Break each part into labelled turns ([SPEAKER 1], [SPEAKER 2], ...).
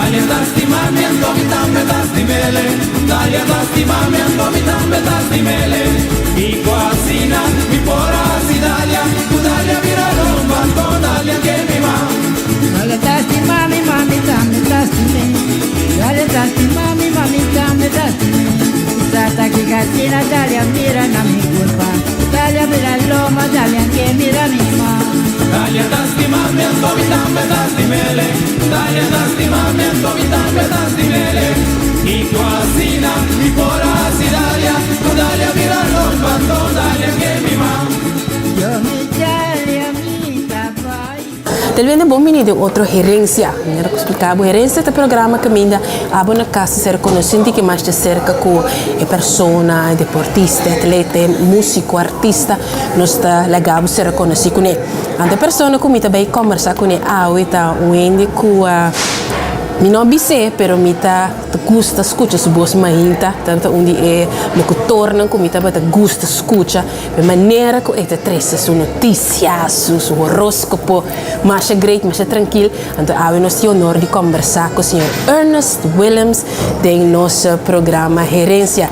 [SPEAKER 1] Dalia ta stima mi anto mi tambe ta stim'ele Dalia ta stima mi anto mi tambe ta stim'ele Kiko asina mi por hasi Dalia Ku Dalia bira lomba anto Dalia ke mi ma.
[SPEAKER 2] Dalia ta stima mi ma mi tambe ta stim'e Dalia ta stima mi ma mi tambe ta stim'e Tata ki gachina Dalia mira na mi kurpa Dalia bira lomba Dalia ke mira mi ma.
[SPEAKER 1] Dalia ta stima mi anto mi tambe ta stim'ele Dalia ta stima mi anto mi tambe ta stim'ele Kiko asina mi por hasi Dalia Ku Dalia bira lomba anto Dalia ke mi ma.
[SPEAKER 2] Yo mi Dalia mi ta bai.
[SPEAKER 3] Telbende bon bini den otro Herencia. Manera ku splika bo, Herencia ta programa kaminda abo na kas ta ser konosí un tiki mas di serka ku e persona, e deportista, e atleta, e músiko, artista. Nos ta laga bo ser konosí kuné. Anto e persona ku mi ta bai kòmbersá kuné awe ta un hende ku mi no a bis'é, pero mi ta gusta skucha su bos mainta. Ta un di e lokutornan ku mi tabata gusta skucha. E manera ku e ta trese su notisia, su su horóskopo, masha great, masha trankil. Anto awe nos tin honor di kombersá ku señor Ernest Willems den nos programa Herensia.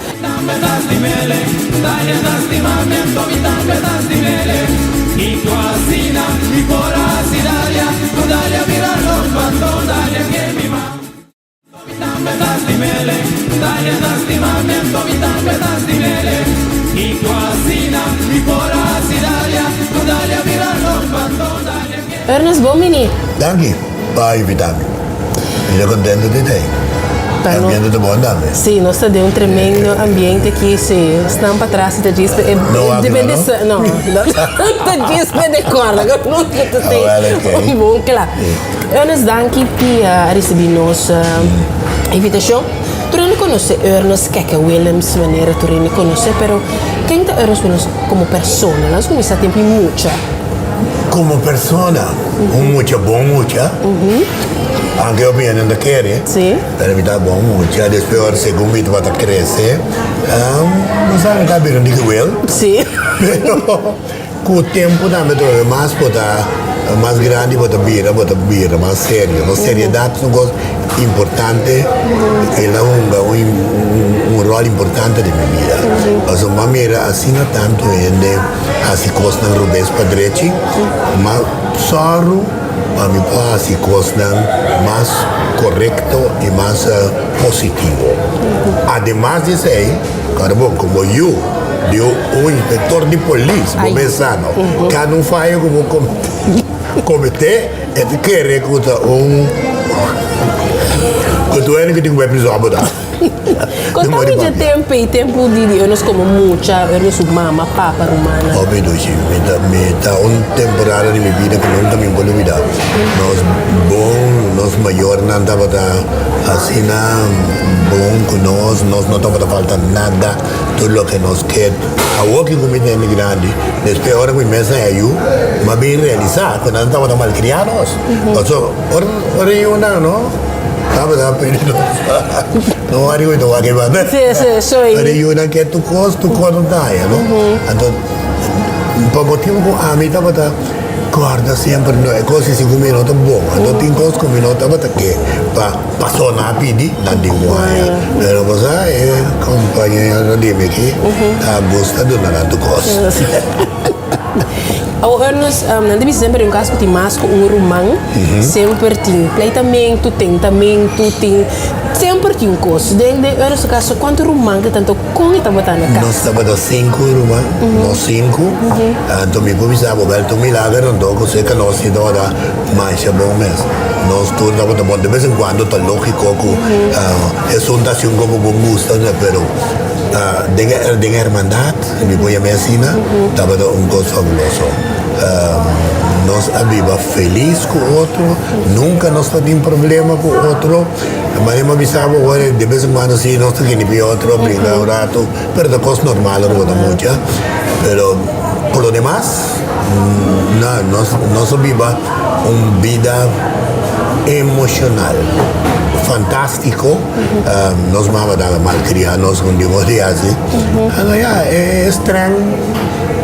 [SPEAKER 3] Ernest, bon bini.
[SPEAKER 4] Danki pa invita mi. Mi ta contento di ta ei. E ambiente ta bon tambe.
[SPEAKER 3] Si, nos ta den un tremendo ambiente aki. Si, esnan patras ta djis pe.
[SPEAKER 4] No wak no,
[SPEAKER 3] no? No, ta djis pe decor. Nunca ta tin un bon kla. Ernest danki pi a ricibi nos invitacion. Tur hende conoce Ernest Keke Willems manera tur hende conoce pero ken ta Ernest Willems como persona? Nos cuminsa tempo y mucha.
[SPEAKER 4] Como persona un mucha bon mucha aunke hopi hende no ta kere pero mi ta bon mucha despues ora segun mi tabata crece bo sa mi ta bira un diki wil pero Ku tempu tambe trobe mas bo ta mas grandi bo ta bira bo ta bira mas serio. No seriedat ta un kos importante el a hunga un ròl importante den mi bida. Pasobra mi a mira asina tantu hende hasi kosnan robes pa drechi, ma sòru pa mi por hasi kosnan mas korekto i mas positivo. Ademas di esei, kòrda bon, komo yu. Di un inspector di polis, bo mes sa no. Cada un fayo cu bo comete, e ta kere cu ta un cu tu hende cu tin cu bai prison bo ta.
[SPEAKER 3] Conta mi dje tempo ei, tempo di di nos como mucha, nos su mama, papa, rumannan.
[SPEAKER 4] Hopi dushi, mi ta mi ta un temporada di mi bida cu nunca mi por lubida. Nos bon, nos mayornan tabata asina bon cu nos, nos no tabata falta nada. Tur loke nos ke awor ki ku mi ta hende grandi, despues ora ku mi mes a yu, mi a bin realisá ku nan tabata malkriá nos. Pasobra ora ora e yunan no tabata pidi nos no wak riba ta wak e banda. Ora e yunan ke tur kos, tur kos nan ta haña no. Anto pa motibu ku ami tabata kòrda semper no e kos si ku mi no ta bon, anto tin kos ku mi no tabata ke pa. Paso nan a pidi, nan di un aña. Pero bo sa e compañero di mi aki ta gusta duna nan tur cos.
[SPEAKER 3] Awor Ernest, nan ta bisa semper den un cas cu tin mas cu un ruman, semper tin pleitamento, tentamento, tin semper tin un cos. Den den Ernest su caso, cuanto ruman ta tanto con e tabata na cas?
[SPEAKER 4] Nos tabata cinco ruman, nos cinco. Anto mi por bisa bo bel ta un milager anto cu cerca nos tin tabata Masha bon mes. Nos tur tabata bon. De bes en cuando ta logico cu esun ta haci un como bon gusta, pero den e den e hermandad, si mi por yama e asina, tabata un cos fabuloso. Nos a biba feliz cu otro, nunca nos ta tin problema cu otro. Manera mi a bisa bo awor, de bes en cuando si nos ta kende pi otro, brinca un rato, pero ta cos normal ora bo ta mucha. Pero por lo demas. No, nos nos a biba un bida emocional fantástico. Nos mama tabata malcriá nos un di un dia así. Anto ya, e streng,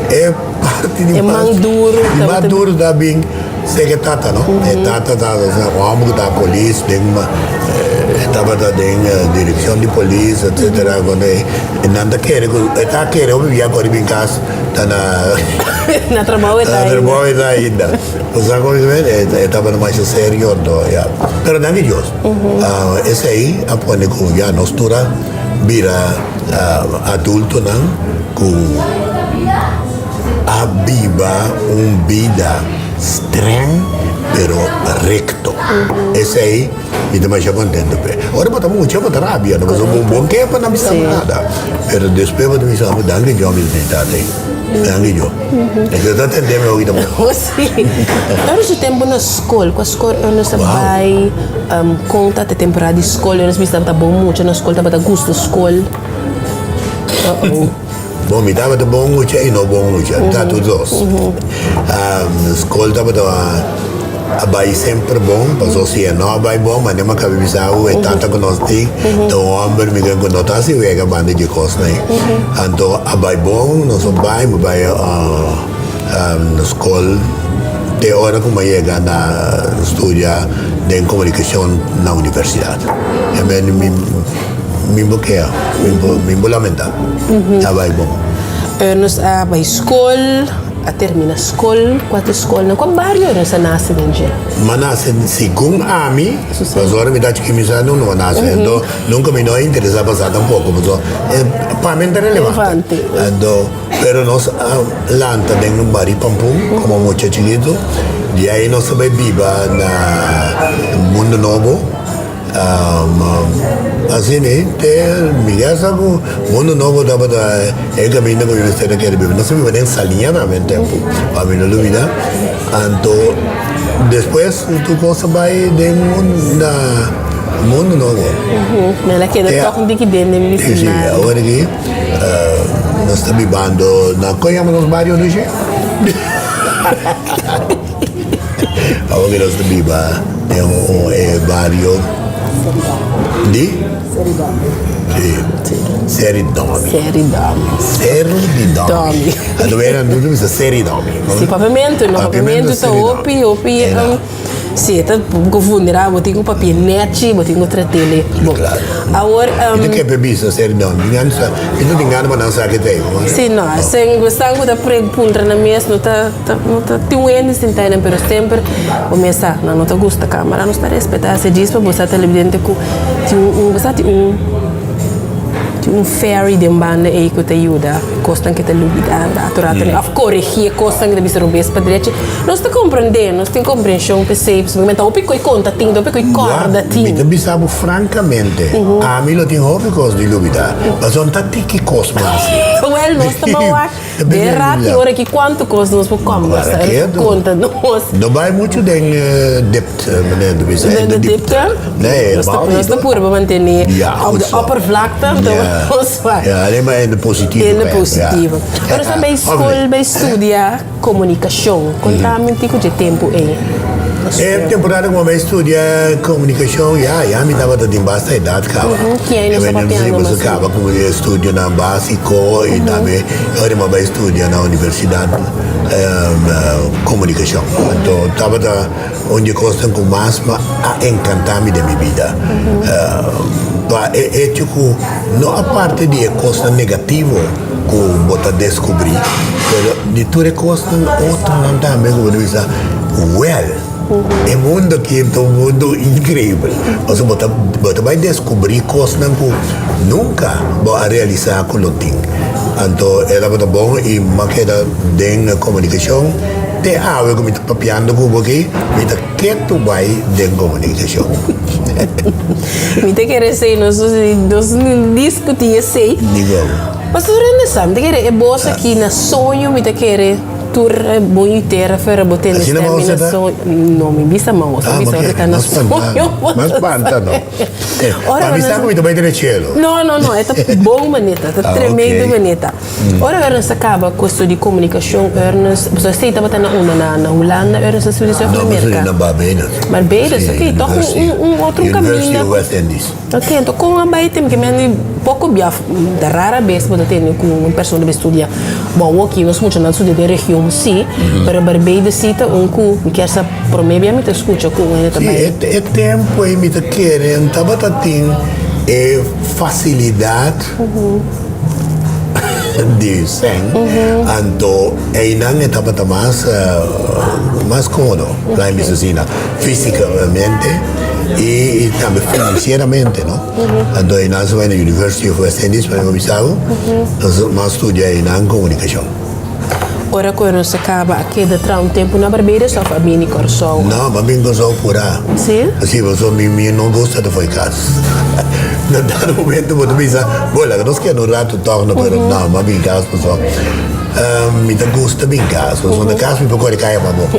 [SPEAKER 4] e parti di
[SPEAKER 3] E
[SPEAKER 4] mas
[SPEAKER 3] man duro
[SPEAKER 4] di mas
[SPEAKER 3] tabata
[SPEAKER 4] duro ta bin. Seke tata no, e tata ta un homber ku ta polis den e tabata den direkshon di polis etsetera kuando e nan ta kere ku e ta kere hopi bia kore bin kas ta na
[SPEAKER 3] Na trabou e ta
[SPEAKER 4] na
[SPEAKER 3] ainda.
[SPEAKER 4] trabou e ta ainda. Bo sa kon e tabata masha serio anto ya. Pero danki Dios esei a pone ku ya nos tur a bira adultonan ku a biba un bida streng pero recto. Esei mi ta masha contento p'e. Ora bo ta mucha bo ta rabia no pasobra bo bo ke pa nan bisa bo nada. Pero despues bo ta bisa bo danki Dios mi ta tin tata ei. Danki Dios. Esei ta tende mi hopi ta bon.
[SPEAKER 3] Oh si. Ora su tempo na skol, kua skol Ernest a bai? Kon ta te temporada di skol? Ernest bisa tabata bon mucha na skol, tabata gusta skol? Uh-oh.
[SPEAKER 4] Bon, mi tabata bon mucha i no bon mucha, mi tabata tur dos. Skol tabata a bai semper bon, pasobra si e no a bai bon, mane mi a kaba bisa ku e tata ku nos tin ta un hòmber mi ku no ta hasi wega banda dje kosnan ei. Anto a bai bon, nos a bai, mi bai skol te ora ku mi a yega na studia den komunikashon na universidat. Mi bo kea, mi bo lamenta. Ta bai bon.
[SPEAKER 3] Ernest a bai skol, a termina skol. Kua ta e skolnan? Kua bario Ernest a nase den dje?
[SPEAKER 4] Mi a nase segun ami, pasobra mi ta chiki mi sa nunca mi a nase. Anto nunca mi no a interesa pa sa tampoco, pasobra pa mi no ta relevante. Anto, pero nos a lanta den Bari Pampun como mucha chikitu. Di ahi nos a bai biba na Mundo Nobo. Asina te mi ya sa ku Mundo Nobo tabata e kaminda ku mi mester a kere biba. Nos a biba den Saliña tambe un tempu, pa mi no lubida. Anto despues tur kos a bai den na Mundo Nobo.
[SPEAKER 3] Mel a keda tòg un tiki den den bisindario.
[SPEAKER 4] Si, awor aki nos ta bibando na, kon yama nos bario Lucia? Awor ki nos ta biba den un e bario di? Si, Seri Domi.
[SPEAKER 3] Seri Domi.
[SPEAKER 4] Seri di Domi. Anto wera nan tur ta bisa Seri Domi.
[SPEAKER 3] Si, papiamentu no, papiamentu ta hopi, hopi, si, e ta poko vulnerabel, bo tin ku papia nechi, bo tin ku trat'el bon. Awor.
[SPEAKER 4] Mi ta kepe bisa Seri Domi, mi no tin gana pa nan sa ke ta ei.
[SPEAKER 3] Si, no, esnan ku ta puntra nan mes no ta. No ta tin un hende sinta einan pero semper bo mes sa nan no ta gusta camara nos ta respeta ese djis pa bo sa televidente cu tin un bo sa tin un tin un fairy den banda ey cu ta yuda cosnan cu ta lubida rato rato of coregi e cosnan cu ta bisa robes pa drechi nos ta comprende nos tin comprension p'esey pasobra ta hopi cu conta tin ta hopi cu corda tin.
[SPEAKER 4] Mi ta bisa bo francamente ami lo tin hopi cos di lubida pasobra ta tiki cos mas.
[SPEAKER 3] Well nos ta bawa. Den rati ora ki cuanto cos nos por combersa y conta nos.
[SPEAKER 4] No bay mucho den depth, meneer de bisa.
[SPEAKER 3] Den de diepte?
[SPEAKER 4] Nee, helemaal niet.
[SPEAKER 3] Nos ta purba mantene op de oppervlakte, anto nos bay.
[SPEAKER 4] Ja, alleen maar in de positieve.
[SPEAKER 3] In de positieve. Pero nos ta bay school, bay studia comunicacion. Conta mi un tico dje tempo ey.
[SPEAKER 4] E temporada cu mi a bay studia comunicacion, ya, ya mi tabata tin basta edad caba.
[SPEAKER 3] Ki aña nos ta papiando mas o menos?
[SPEAKER 4] Caba cu e estudionan basico y tambe ora mi a bay studia na universidad comunicacion. Anto tabata un di e cosnan cu mas a encanta mi den mi bida. Pa e hecho cu no aparte di e cosnan negativo cu bo ta descubri, pero di tur e cosnan otronan tambe cu bo ta bisa, well, e mundo aki ta un mundo increibel. Pasobra bo ta bo ta bay descubri cosnan cu nunca bo a realisa cu lo tin. Anto e tabata bon y mi a keda den comunicacion te awe cu mi ta papiando cu bo aki, mi ta ketu bay den comunicacion.
[SPEAKER 3] Mi ta kere esey, nos nos discuti esey.
[SPEAKER 4] Digo.
[SPEAKER 3] Pastor René, mi ta kere e bos aki na soño, mi ta kere tur bon yu tera fuera bo tende
[SPEAKER 4] Asina
[SPEAKER 3] stem mi
[SPEAKER 4] maos
[SPEAKER 3] na
[SPEAKER 4] ta?
[SPEAKER 3] soño. No, mi bisa maos, mi
[SPEAKER 4] Ah,
[SPEAKER 3] bisa
[SPEAKER 4] ma
[SPEAKER 3] ora
[SPEAKER 4] ke?
[SPEAKER 3] ta na
[SPEAKER 4] Mas spanta,
[SPEAKER 3] soño.
[SPEAKER 4] mas spanta no.
[SPEAKER 3] Ora
[SPEAKER 4] Ma mi
[SPEAKER 3] nos-
[SPEAKER 4] sa ku mi ta bai den e cielo.
[SPEAKER 3] No, no, no, e ta bon maneta, ta
[SPEAKER 4] Ah,
[SPEAKER 3] tremendo
[SPEAKER 4] ok.
[SPEAKER 3] maneta. Ora Ernest a kaba ku estudio di komunikashon, Ernest, pasobra esei tabata na unda? Na na Hulanda Ernest a studia esei of na
[SPEAKER 4] No, mi a studia
[SPEAKER 3] Merka?
[SPEAKER 4] na Barbados.
[SPEAKER 3] Barbados,
[SPEAKER 4] Sí,
[SPEAKER 3] ok, tòg un
[SPEAKER 4] University-
[SPEAKER 3] un un otro
[SPEAKER 4] University
[SPEAKER 3] kaminda.
[SPEAKER 4] of West Indies.
[SPEAKER 3] Ok, anto kon a bai tem ke men di. Poko bia, ta rara bes bo ta tende ku un persona ta studia. Bon, awoki nos muchanan studia den region sí, pero Barbados sí ta un ku mi kier sa promé bia mi ta skucha ku un hende ta
[SPEAKER 4] Sí,
[SPEAKER 3] bai.
[SPEAKER 4] e e tempu ei mi ta kere N tabata tin e fasilidat di sèn, anto einan e tabata mas mas kómodo, laga mi bisa asina, físikamente i tambe finansieramente, no. Anto einan su bai na University of West Indies, pa mi bisa bo, nos mas studia einan komunikashon.
[SPEAKER 3] Ora ku nos a kaba a keda traha un tempu na Barbados òf a bini Kòrsou?
[SPEAKER 4] No, mi a bini Kòrsou purá.
[SPEAKER 3] Sí?
[SPEAKER 4] Sí, pasobra mi mi no gusta ta fo'i kas. Na dado momento bo ta bisa, bo laga nos keda un ratu tòg no, pero no, mi a bini kas pasobra mi ta gusta bini kas, pasobra na kas mi por kore kaya pa bo.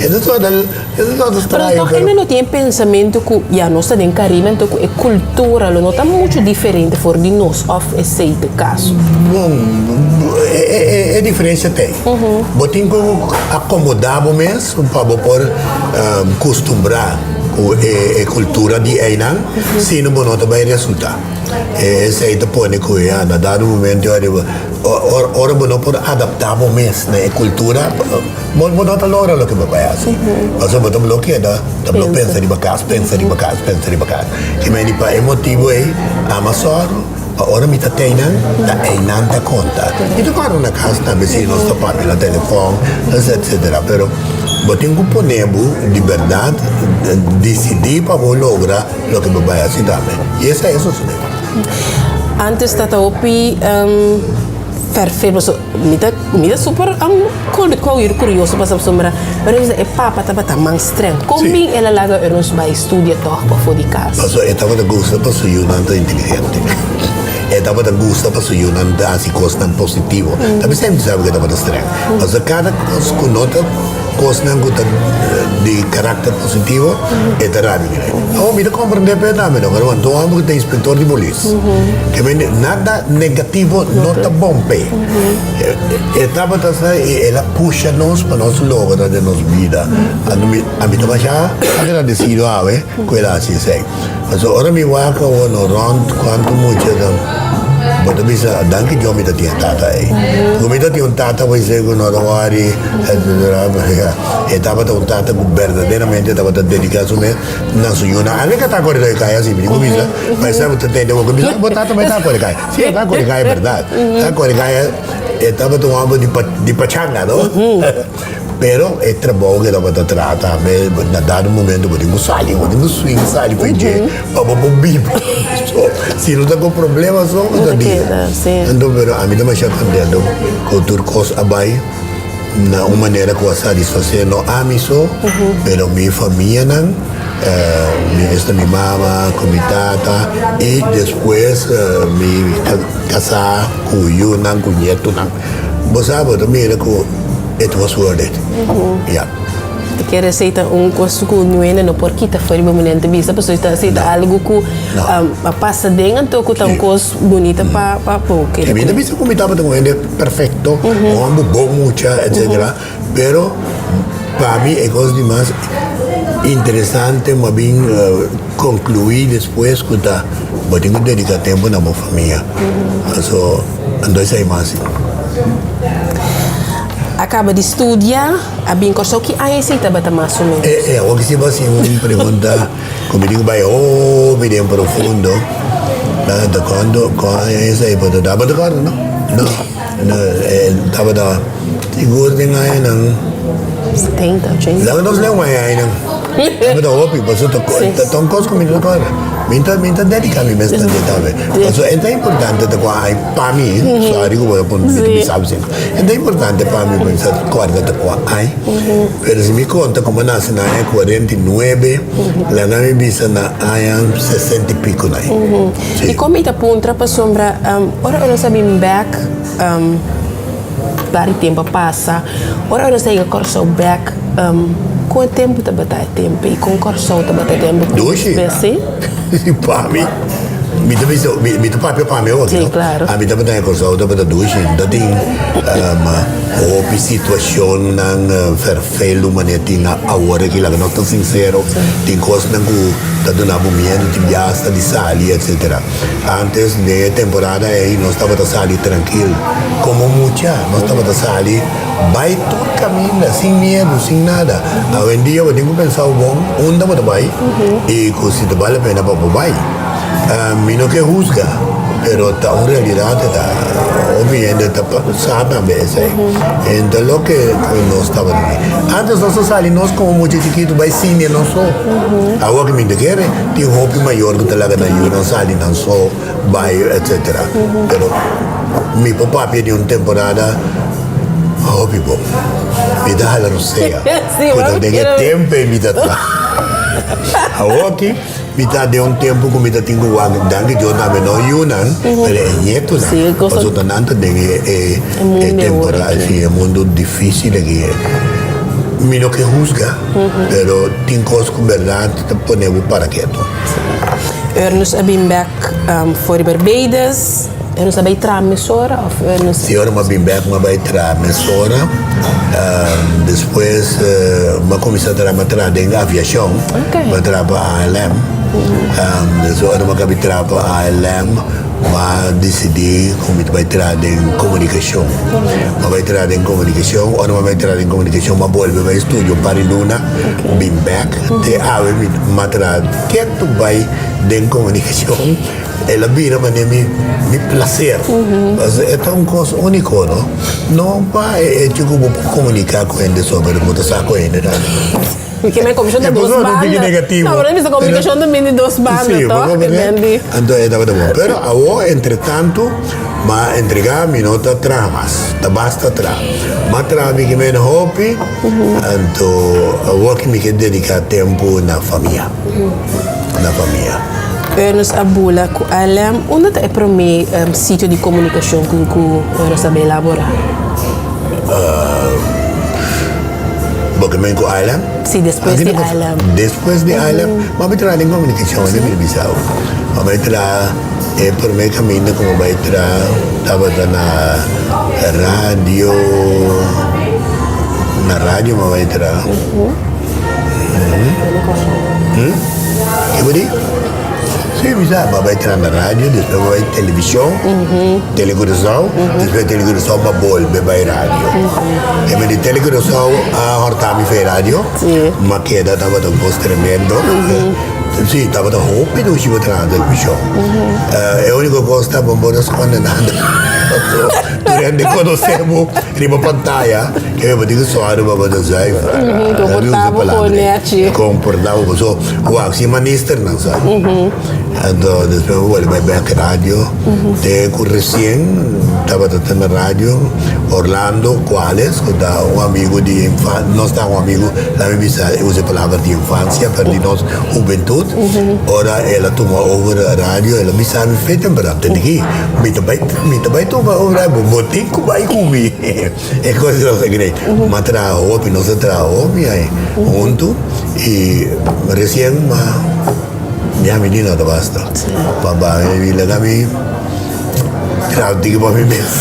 [SPEAKER 4] E ta sona.
[SPEAKER 3] Pero toch hende no tin e pensamentu ku ya nos ta den Karibe anto ku e kultura lo no ta muchu diferente for di nos òf esei ta e kaso?
[SPEAKER 4] Bon, e diferensia ta ei. Bo tin ku akomodá bo mes pa bo por kustumbrá ku e kultura di einan, sino bo no ta bai resultá. Esei ta pone ku ya na dado momento ora bo no por adaptá bo mes na e kultura, Bo bo no ta logra loke bo bai hasi. Pasobra bo ta blo keda ta blo pensa riba kas, pensa riba kas, pensa riba kas. I meni pa e motibu ei ama sòru pa ora mi ta te einan, ta einan ta konta. Mi ta kòrda na kas tambe si nos ta papia na telefòn, etsetera. Pero bo tin ku pone bo di bèrdat disidí pa bo logra loke bo bai hasi tambe. I esei a sosodé.
[SPEAKER 3] Antes ta ta hopi Perfecto, paso mi ta mi ta super curioso pa sa pasobra ora mi bisa e papa tabata man streng, kon
[SPEAKER 4] Sí.
[SPEAKER 3] bin el a laga Ernst bai studia tòg pafó di kas?
[SPEAKER 4] Pasobra e tabata gusta pa su yunan ta inteligente. E tabata gusta pa su yunan ta hasi kosnan positivo. Ta bisa mi sabi ku e tabata streng. Pasobra kada kos ku no ta kosnan ku ta di karakter positivo, e ta rabia ku nan. Awor mi ta komprendé p'e tambe no, pero un hòmber ku ta inspektor di polis. Ke mende nada negativo no ta bon p'e. E tabata sa i el a pusha nos pa nos logra den nos bida. Anto mi ami ta masha agradesido awe ku el a hasi esei. Pasobra ora mi wak awor no rònt kuantu mucha ta bo ta bisa danki Dios mi ta tin e tata ei. Ku mi ta tin un tata bo esei ku no ta wòri etcetera. E tabata un tata ku berdaderamente tabata dediká su mes na su yunan. Ami ka ta kore kaya asi mi tin ku bisa. Pa esei bo ta tende bo bisa, bo tata bai ta kore kaya. Si, e ta kore kaya berdad. Ta kore kaya, e tabata un hòmber di di pachanga, no? Pero e trabou ku e tabata traha tambe, na dado momento bo tin ku sali, bo tin ku swing sali for dje pa bo por biba. So, si no ta ku problema so, bo ta bira. Anto, pero ami ta masha kontento ku tur kos a bai na un manera ku a satisfasé no ami so, pero mi famianan. Mi esta mi mama ku mi tata i despues mi kasá ku yunan ku ñetunan. Bo sa bo ta mira ku it was worth it. Ya.
[SPEAKER 3] Te kere esei ta un kos ku nuende no por kita for di bo manera ta bisa pasobra esei ta algu ku a pasa den anto ku ta un kos bunita pa pa bo kere.
[SPEAKER 4] Mi ta bisa ku mi tabata un hende perfekto, un hòmber bon mucha etcetera. Pero pa mi e kos di mas interesante mi a bin konkluí despues ku ta bo tin ku dediká tempu na bo famia. So, anto esei mas.
[SPEAKER 3] A kaba di studia, a bin Kòrsou, ki aña esei tabata mas o ménos?
[SPEAKER 4] E awor ki si bo hasi un pregunta ku mi tin ku bai hopi den profundo. Ta kuantu, kua aña esei bo ta tabata kòrda no? No. No, e tabata sigur den añanan.
[SPEAKER 3] 70, 80.
[SPEAKER 4] Laga nos leu mai añanan. Tabata hopi, pasobra ta ta un kos ku mi no ta kòrda. Mi ta mi ta dediká mi mes na dje tambe. Pasobra e ta importante ta kua ai pa mi, sòri ku bo ta pon mi ta bisa asina. E ta importante pa mi pa mi sa kòrda ta kua ai. Pero si mi konta ku mi a nase na aña 49, laga mi bisa na aña 60 i piko na ai.
[SPEAKER 3] Di kon mi ta puntra pasobra ora nos a bin bek bari tempu a pasa, ora nos a yega Kòrsou bek kon e tempu tabata e tempu i kon Kòrsou tabata e tempu ku
[SPEAKER 4] Dushi.
[SPEAKER 3] Si?
[SPEAKER 4] Pa mi. Mi ta bisa, mi, mi ta papia pa mi awor,
[SPEAKER 3] Sí,
[SPEAKER 4] no?
[SPEAKER 3] claro.
[SPEAKER 4] Ami tabata na Kòrsou tabata dushi, no tin hopi situashonnan ferfelu manera tin awor aki, laga nos ta sinsero, tin kosnan ku ta duna bo miedu, tin bia asta di sali etsetera. Antes den e temporada ei nos tabata sali trankil, komo mucha nos tabata sali bai tur kaminda sin miedu, sin nada. Awendia bo tin ku pensa bon unda bo ta bai i ku si ta bale pena pa bo bai. Mi no ke husga, pero ta un realidat e ta. Hopi hende ta sa tambe esei. En ta loke ku nos tabata di. Antes nos ta sali nos komo mucha chikitu bai sine nos so. Awor ku mi ta kere, tin hopi mayor ku ta laga nan yunan sali nan so, bai etsetera. Pero mi por papia di un temporada hopi bon. Mi ta hala rosea ku ta den e tempu ei mi ta traha. Awor aki. Mi ta den un tempu ku mi ta tin ku wak danki Dios tambe no yunan, pero e ñetonan.
[SPEAKER 3] Sí, e cosa.
[SPEAKER 4] Pasobra nan ta den e e
[SPEAKER 3] E
[SPEAKER 4] e
[SPEAKER 3] mundu awor
[SPEAKER 4] temporada,
[SPEAKER 3] aki.
[SPEAKER 4] sí, e mundu difícil aki. Mi no ke husga, pero tin kos ku bèrdat ta pone bo para ketu.
[SPEAKER 3] Ernest a bin bèk for di Barbados. Ernest a bai traha mesora òf Ernest?
[SPEAKER 4] Sí, ora mi a bin bèk mi a bai traha mesora. Despues mi a kuminsá traha, mi a traha den aviashon. Mi a traha pa ALM. Despues ora mi a kabi traha pa ALM, mi a disidí ku mi ta bai traha den komunikashon. Mi a bai traha den komunikashon, ora mi a bai traha den komunikashon mi a bolbe bai studia un par di luna, bin bèk. Te awe mi a traha ketu bai den komunikashon. El a bira manera mi mi placer. Pasobra e ta un cos unico, no? No pa e hecho cu bo por comunica cu hende so, pero bo ta sa cu hende tambe.
[SPEAKER 3] Porque na comunicacion ta dos banda.
[SPEAKER 4] Negativo.
[SPEAKER 3] No, pero mi sa comunicacion ta bini dos banda,
[SPEAKER 4] Sí,
[SPEAKER 3] toch?
[SPEAKER 4] bo comprende? Anto e tabata bon. Pero awo, entre tanto, m'a entrega, mi no ta traha mas. Ta basta traha. M'a traha mi kimen hopi, anto awo aki mi ke dedica tempo na famia. Na famia.
[SPEAKER 3] Ernest a bula ku ALM. Unda ta e promé sitio di komunikashon ku ku Ernest a bay laborá?
[SPEAKER 4] Bo ke men ku ALM?
[SPEAKER 3] Si, despues di ALM.
[SPEAKER 4] Despues di ALM? Bo a bay traha den komunikashon, e ta bisa bo. Bo a bay traha e promé kaminda ku bo bay traha tabata na radio, na radio bo a bay traha. Ke bo di? Si, mi sa. Bo a bai traha na radio, despues bo a bai television, Tele Curaçao, despues Tele Curaçao bo a bolbe bai radio. E men di Tele Curaçao a horta mi for e radio, mi a keda tabata un kos tremendo. Si, tabata hopi dushi bo traha na television. E uniko kos ta bo no skonde nada. Tur hende konosé bo riba pantaya. Ke bo tin ku sòru pa bo ta zuiver.
[SPEAKER 3] Komportá bo kon nèchi.
[SPEAKER 4] Komportá bo so wak si ministernan sa. Anto despues bo bolbe bai bèk radio te ku resien tabata ta na radio Orlando Cuales ku ta un amigu di infansia nos ta un amigu laga mi bisa usa e palabra di infansia pero di nos hubentut ora el a tuma over radio el a bisa mi fe temprano tende ki mi ta bai mi ta bai tuma over radio bo tin ku bai ku mi. E kos di nos a grei. Ma traha hopi, nos a traha hopi ai huntu i resien ma ya mi di no ta basta. Pa ba mi laga mi traha un tiki pa mi mes.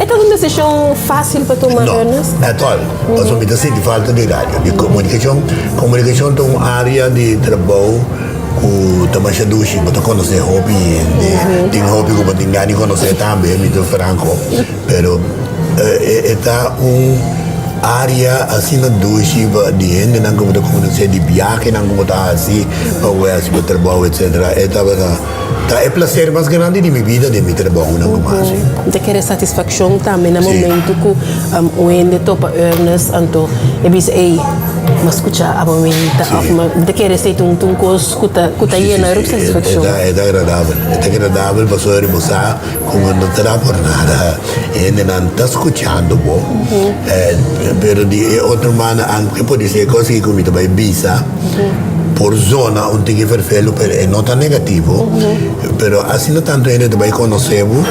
[SPEAKER 3] E tabata un desishon fásil pa tuma, Ernest?
[SPEAKER 4] No, at all. Pasobra mi ta sinti falta di radio, di komunikashon. Komunikashon ta un área di trabou ku ta masha dushi. Bo ta konosé hopi hende, tin hopi ku bo tin gana di konosé tambe, mi ta franko. Pero e ta un área asina dushi pa di hendenan ku bo ta konosé, di biahenan ku bo ta hasi pa bo hasi bo trabou etsetera. E tabata ta e plaser mas grandi di mi bida den mi trabounan ku mi hasi.
[SPEAKER 3] Mi ta kere satisfakshon tambe na momentu ku un hende topa Ernest anto e bisa ey mi a skucha abo menta òf mi ta kere esei ta un kos ku ta ku ta yena riba satisfakshon.
[SPEAKER 4] E ta agradabel, e ta agradabel pasobra bo sa. Como no ta da por nada, hendenan ta scuchando bo, pero di e otro banda aunke por disi e cos aki cu mi ta bay bisa por zona un tiki ferfelu pero e no ta negativo, pero asina tanto hende ta bay conoce bo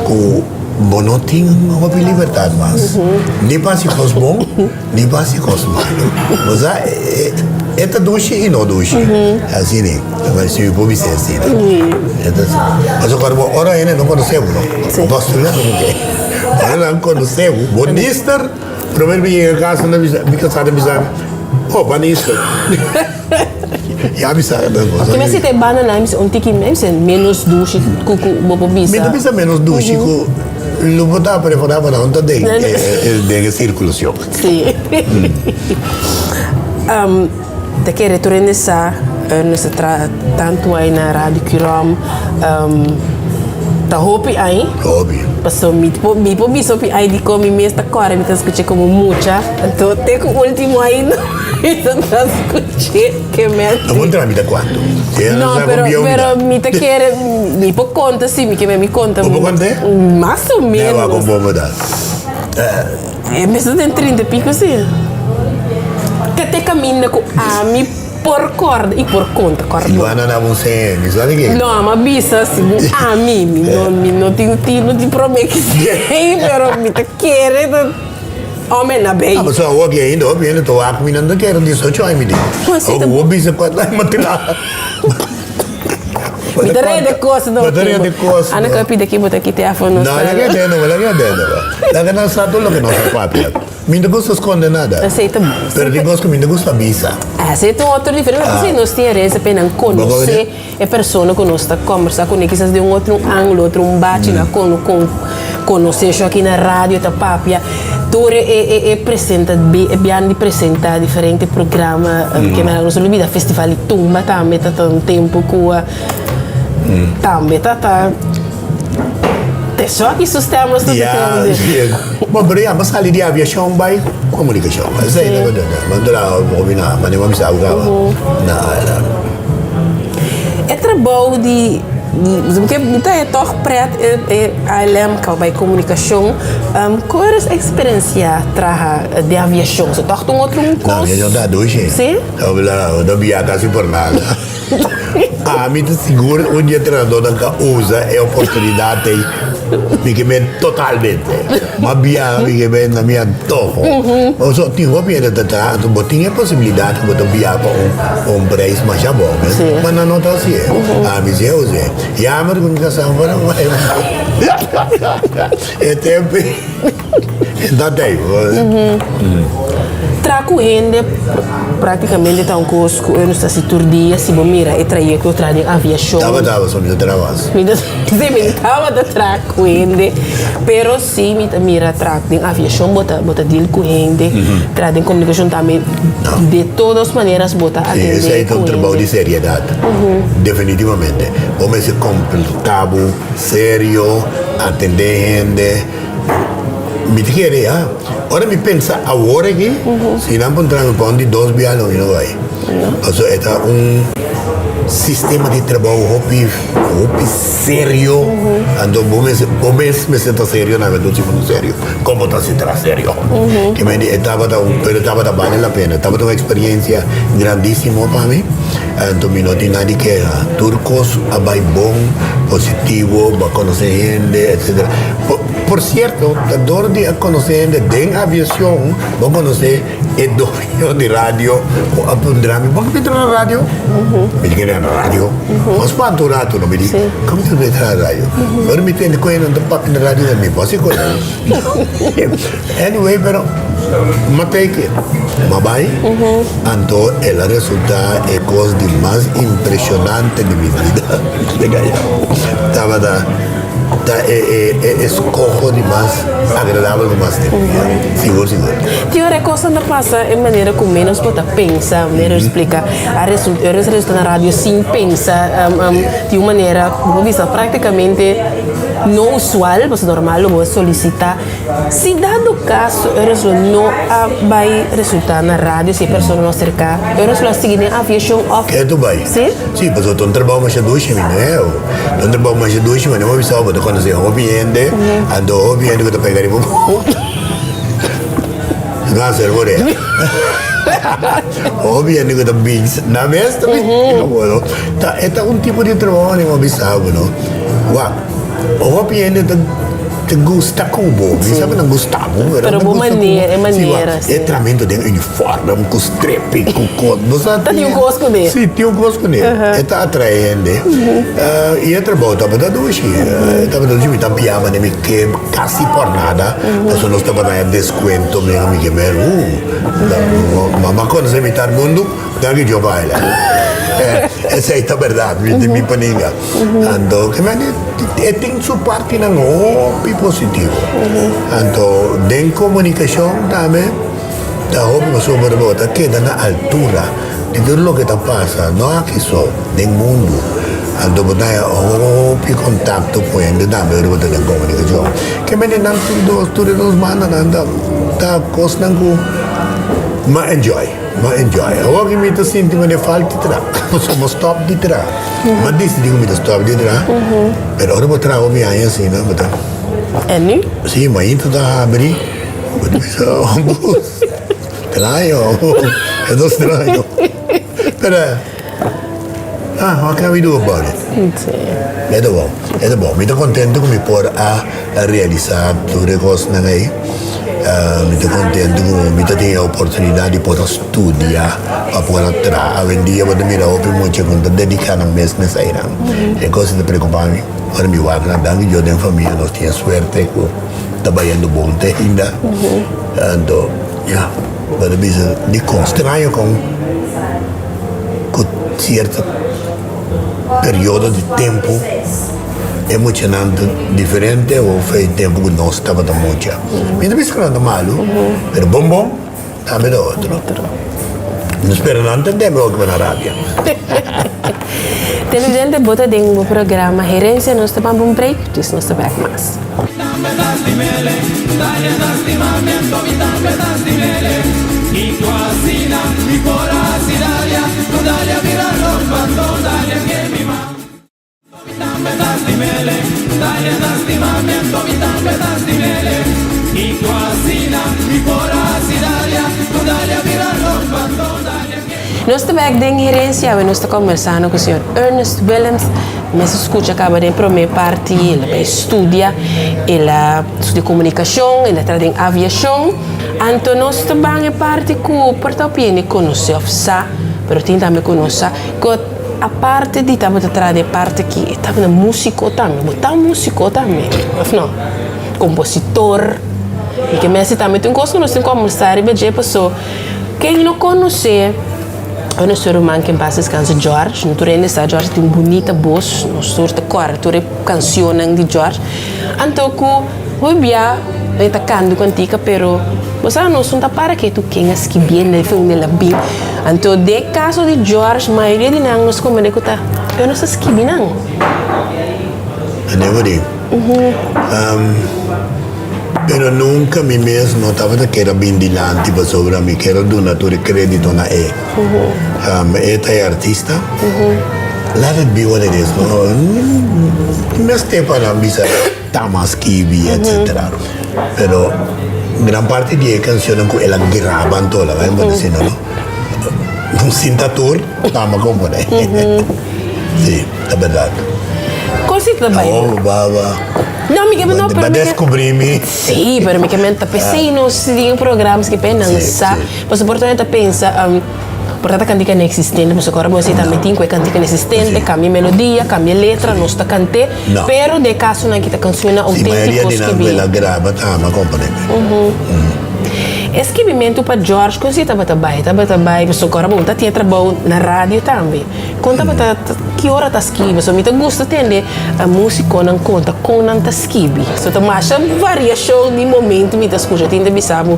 [SPEAKER 4] cu bo no tin hopi libertad mas, ni pa haci cos bon ni pa haci cos malo, bo sa. E ta dushi i no dushi. Asina e. Si mi por bisa asina. E ta asina. Pasobra ora bo ora hende no konosé bo no. Bo pa studia bo ke. Ora nan konosé bo, bo nister, promé mi yega kas nan ta bisa, mi kasá ta bisa mi, oh bo a nister. Ya mi sa nan kos.
[SPEAKER 3] Ki mester ta e banda nan mi bisa un tiki ménos dushi ku ku bo por bisa.
[SPEAKER 4] Mi ta bisa ménos dushi ku lo bo ta preferá pa nan ta den den e sirkulashon.
[SPEAKER 3] Sí. Ta kere tur hende sa nos ta traha tantu ai na Radio Curom ta hopi ai.
[SPEAKER 4] Hopi.
[SPEAKER 3] Paso mi por mi por bisa hopi ai dikon mi mes ta kòrda mi ta skucha komo mucha anto te ku ultimo ainda mi ta ta skuch'é ke menti.
[SPEAKER 4] No por traha mi ta kuantu.
[SPEAKER 3] No pero pero mi ta kere mi por konta si mi ke mi konta.
[SPEAKER 4] Bo por kont'é?
[SPEAKER 3] Mas o menos.
[SPEAKER 4] Nèwa kon bo por ta.
[SPEAKER 3] E mester den trinta i piko si. Ke te kaminda ku ami por kòrda i por konta kòrda.
[SPEAKER 4] Silvana na bo sèn, mi sabi ke.
[SPEAKER 3] No, ami a bisa segun ami, mi no mi no tin tin no tin promé ki sèn, pero mi ta kere ta hòmber na bei.
[SPEAKER 4] Ah, pasobra awor aki ainda hopi hende ta wak mi nan ta kere diesocho aña mi tin. Awor bo bisa kuantu aña mi a traha.
[SPEAKER 3] Mi ta rede kos no.
[SPEAKER 4] Bo ta rede kos.
[SPEAKER 3] Ana ka pida ki bo ta kita afo nos.
[SPEAKER 4] No, laga e deno, laga e deno. Laga nan sa tur loke nos a papia. Mi no gusta skonde nada.
[SPEAKER 3] Esei ta.
[SPEAKER 4] Pero tin kos ku mi no gusta bisa.
[SPEAKER 3] Esei ta un otro diferente. Pasobra nos tin herensia pa nan konosé e persona ku nos ta kombersá kuné. Kisas den un otro ángulo, otro un bachi nan konosé sho aki na radio ta papia. Tur e e presenta e biaha di presenta diferente programa ke mera nos a lubida festival di tumba tambe ta ta un tempu ku tambe ta ta te so aki su stem nos ta tende.
[SPEAKER 4] Bon pero ya bo sali di aviashon bai komunikashon esei ta kos bo traha hopi na manera bo a bisa bo kaba na.
[SPEAKER 3] E trabou di mi ta e tòg pret e ALM kaba bai komunikashon. Kon eres eksperensia traha den aviashon? So tòg ta un otro kos?
[SPEAKER 4] Na aviashon ta dushi.
[SPEAKER 3] Si?
[SPEAKER 4] No bia kasi por nada. Ami ta sigur un di e trenadornan ka usa e oportunidat ei mi ke men totalmente. M'a biaha mi ke men na mi antoho. Pasobra tin hopi hende ta traha anto bo tin e posibilidat ku bo ta biaha pa un prijs masha bon ma nan no ta hasié. Ami si a us'é. Yammer ku mi kasá for a bai e tempu ei ta ei.
[SPEAKER 3] Traha ku hende praktikamente ta un kos ku nos ta hasi tur dia si bo mira e trayekto traha den aviashon.
[SPEAKER 4] Tabata pasobra mi ta traha mas.
[SPEAKER 3] Mi ta si mi tabata traha ku hende pero si mi ta mira traha den aviashon bo ta bo ta deal ku hende traha den komunikashon tambe de todos maneras bo ta atende ku hende.
[SPEAKER 4] Esei ta un trabou di seriedat definitivamente bo mester komporta bo serio atende hende mi ta kere ya ora mi pensa awor aki si nan puntra mi pa un di dos bia lo mi no bai pasobra e ta un sistema di trabou hopi hopi serio anto bo mester bo mes mester ta serio nan ta si bo no serio como ta si tra serio ke men di e tabata un pero e tabata bale la pena tabata un experiencia grandisimo pa mi anto mi no tin nada di keha tur cos a bay bon positivo bo a conoce hende etcetera por cierto ta door di a conoce hende den aviacion bo conoce E doño di radio ku a puntra mi, bo ke traha na radio? Mi di, ke na radio? Bo spanta un ratu no? Mi di, komo ta bai traha na radio? Ora mi tende ku e nan ta papia na radio, mi bo hasi kos. Anyway, pero mi a take it. Mi a bai, anto el a resulta e kos di mas impresionante di mi bida. Tabata ta e eskoho di mas agradabel ku mas tin. Sigur sigur.
[SPEAKER 3] Tin ora e kosnan ta pasa e manera ku ménos bo ta pensa, manera bo splika, a resulta, e resulta na radio sin pensa, di un manera bo por bisa práktikamente no usual, pasobra normal lo bo a solisitá. Si dado kaso e lo no a bai resultá na radio, si e persona no a serká, e lo a sigui den aviashon òf.
[SPEAKER 4] Ke tu bai?
[SPEAKER 3] Si?
[SPEAKER 4] Si, pasobra ta un trabou masha dushi, mi no. Ta un trabou masha dushi, mi no a bisa bo ta konosé hopi hende, anto hopi hende ku ta pega riba bo. No a ser por e. Hopi hende ku ta bin nan mes ta bin riba bo, no. Ta e ta un tipo di trabou mi no a bisa bo, no. Wak, hopi hende ta. Ta gusta ku bo. Mi sa ku nan gusta bo, pero
[SPEAKER 3] Pero
[SPEAKER 4] nan
[SPEAKER 3] bo
[SPEAKER 4] gusta ku bo.
[SPEAKER 3] manera, e
[SPEAKER 4] Si,
[SPEAKER 3] manera,
[SPEAKER 4] wak,
[SPEAKER 3] si.
[SPEAKER 4] e tramento den uniforme, ku strepi, ku kos. Bo sa
[SPEAKER 3] Ta tin un kos kuné.
[SPEAKER 4] Si, tin un kos kuné. E ta atrae hende. I e trabou tabata dushi. E tabata dushi, mi ta biaba den mi ke kasi por nada, pasobra nos tabata haña deskuento, mi mi ke mer, Mama konosé mitar mundu, danki Dios baila. Esei ta bèrdat, mi tin mi paninga. Anto, ke men e tin su partinan hopi positivo. Anto, den komunikashon tambe ta hopi pasobra bo ta keda na altura di tur loke ta pasa, no aki so, den mundu. Anto bo ta haña hopi kontakto ku hende tambe ora bo ta den komunikashon. Ke men nan tur dos, tur e dos bandanan ta ta kosnan ku m'a enjoy, m'a enjoy. Awor ki mi ta sinti manera falta di traha, pasobra bo stòp di traha. M'a disidí ku mi ta stòp di traha, pero ora bo traha hopi aña asina bo ta.
[SPEAKER 3] En nu?
[SPEAKER 4] Sí, mainta ta habri, bo ta bisa, Straño, e ta straño. Pero, ah, what can we do about it?
[SPEAKER 3] Sí.
[SPEAKER 4] E ta bon, e ta bon. Mi ta contento cu mi por a realisa tur e cosnan ey. Mi ta contento cu mi ta tin e oportunidad di por a studia pa por a traha. Awendia bo ta mira hopi mucha cu no ta dedica nan mes na eseinan. E cos ta preocupa mi ora mi wak nan. Danki Dios den famia nos tin e suerte cu ta bayendo bon te ainda. Anto, ya, bo ta bisa dikon straño kon ku sierto periodo di tempu e muchanan ta diferente of e tempu ku nos tabata mucha. Mi ta bisa ku nan ta malu, pero bon bon tambe ta otro. Mi ta spera nan ta tende ora ku bo na rabia.
[SPEAKER 3] Televidente, bo ta den bo programa Herencia, nos ta bamba un break, dus nos ta bek mas. Nos ta bek den Herencia, awe nos ta kombersando ku señor Ernest Willems. Mes a skucha kaba den promé parti, el a bai studia, el a studia komunikashon, el a traha den aviashon. Anto nos ta ban e parti ku por ta hopi hende konosé òf sa, pero tin tambe ku no sa, ku aparte di tabata traha den e parti aki, e tabata músiko tambe. Bo ta músiko tambe, òf no? Kompositor. Mi ke mester tambe tin kos ku nos tin kòmbersá riba dje, paso ken no konosé. Ora nos ruman ke en pas descanse George, no tur hende sa George tin un bunita bos, nos tur ta kòrda tur e kansionnan di George. Anto ku hopi bia e ta kanta un kantika pero bo sa nos no ta para ketu ken a skibié na e unda el a bin. Anto den e kaso di George mayoria di nan nos komprende ku ta e nos a skibi nan.
[SPEAKER 4] Anevo di. Pero nunca mi mes no tabata keda bin dilanti pasobra mi kier a duna tur e credito na e. E ta e artista. Let it be what it is. No mester pa nan bisa ta mas skibi etcetera. Pero gran parti di e cancionnan cu el a graba anto la bai por asina no. Sin ta tur ta mi a compone. Si, ta berdad.
[SPEAKER 3] Con si ta bai?
[SPEAKER 4] Oh, baba.
[SPEAKER 3] No, mi ke no, pero
[SPEAKER 4] Ba
[SPEAKER 3] mi ke
[SPEAKER 4] descubrí mi.
[SPEAKER 3] Sí, pero mi ke men ta pesey nos tin programas ke pe nan
[SPEAKER 4] Sí,
[SPEAKER 3] sa.
[SPEAKER 4] sí.
[SPEAKER 3] Pasobra por ta pensa, por ta kantika inexistente, pasobra ora bo hasi tambe tin ku e kantika inexistente,
[SPEAKER 4] Sí.
[SPEAKER 3] kambia melodia, kambia letra, nos ta kant'é.
[SPEAKER 4] No.
[SPEAKER 3] Pero den e kasonan ki ta kanshonnan
[SPEAKER 4] Sí, mayoria
[SPEAKER 3] outéntiko
[SPEAKER 4] di nan
[SPEAKER 3] skibí.
[SPEAKER 4] ku el a graba ta ama komponente.
[SPEAKER 3] E skibimentu pa George kon si tabata bai? Tabata bai pasobra ora bo ta tin e trabou na radio tambe. Kon tabata ki ora ta skibi? So mi ta gusta tende musikonan konta kon nan ta skibi. So ta masha variashon di momento mi ta skucha. Tin ta bisa bo,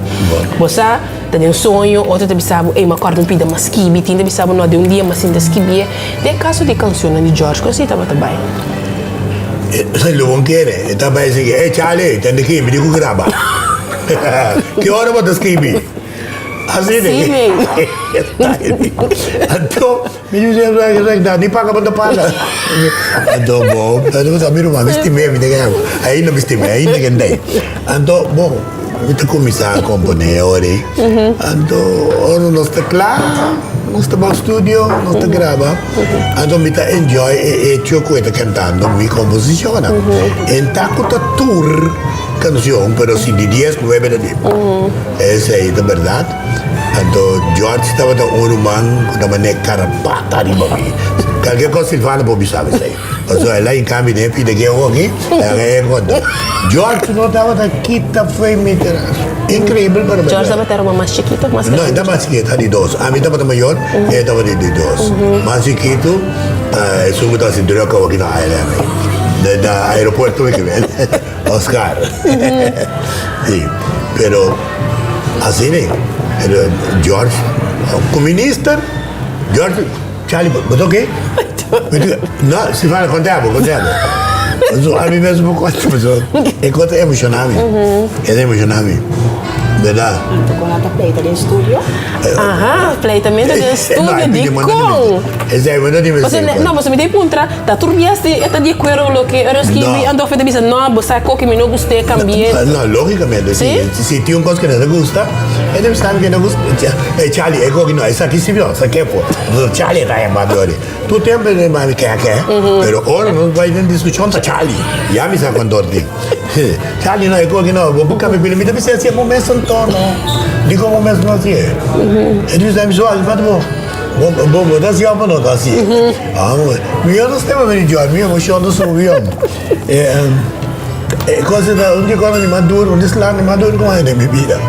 [SPEAKER 3] bo sa ta den soño, otro ta bisa bo, ey mi a kòrda un pida m'a skibi. Tin ta bisa bo, no, den un dia m'a sinta skibié. Den kaso di kanshonnan di George, kon si tabata bai?
[SPEAKER 4] Esei lo bon kere. E ta bai sigui, ey Charlie, tende aki, mi di ku graba. Ki ora bo ta skibi? Asina.
[SPEAKER 3] Sí, men.
[SPEAKER 4] Anto, mi di bisa, ni paga bo ta paga. Anto, bo, anto bo sa mi ruman, mi stim'é, mi ta kere, ainda mi stim'é, ainda ke ndei. Anto, bo, mi ta kuminsá komponé ora ei. Anto, ora nos ta kla, nos ta bai studio, nos ta graba. Anto mi ta enjoy e hecho ku e ta kantando mi komposishonnan. En ta ku ta tur. kanshon, pero si di dies, nuebe ta di mi. Esei ta bèrdat. Anto George tabata un ruman ku ta manera karapata riba mi. Kalke kos Silvano por bisa mi esei. Pasobra el a hinka mi den e pida ke hoki, el a e konta. George no tabata kita fo'i mi tras. Inkreibel pero bèrdat.
[SPEAKER 3] George tabata e ruman mas chikitu of mas
[SPEAKER 4] grandi? No, e ta mas chikitu, e ta di dos. Ami tabata mayor, e tabata di dos. Mas chikitu, esun ku ta hasi drùk awoki na ILM ei. Na aeropuerto mi ke bini. Oscar. Sí, pero asina ei. Pero George, ku minister, George, Charlie, bo ta oké? No, Silvana, konta bo, konta bo. So, ami mes bo konta, pasobra e kos ta emoshoná mi. E ta emoshoná mi. Bèrdat.
[SPEAKER 5] Anto kon nan ta pleita den studio?
[SPEAKER 3] Aha, pleitamento den studio, dikon?
[SPEAKER 4] Esei bo no tin mester
[SPEAKER 3] konta. No, pasobra mi ta puntra, ta tur bias e ta di akuerdo ku loke Ernest skibi, anto of e ta bisa, no, bo sa koke mi no gust'é, kambi'é.
[SPEAKER 4] No, lógikamente, si. Si tin un kos ku no ta gusta, e ta bisa mi ke no gusta. E Charlie, e koke no, esaki si no, esaki e por. Charlie ta yama mi ori. Tur tempu e ta yama mi kèkè, pero ora nos bai den diskushon ta Charlie. Ya mi sa kon dor tin. Charlie no, e koki no, bo por kambia pila. Mi ta bisa hasié bo mes anto no. Dikon bo mes no hasié? E ta bisa mi so hasi fati bo. Bo bo ta hasié òf bo no ta hasié? Mi yo no stema bini djòi, mi emoshon ta subi yòn. E kos ta un di e kosnan di mas duru, un di slan di mas duru ku mi a haña den mi bida.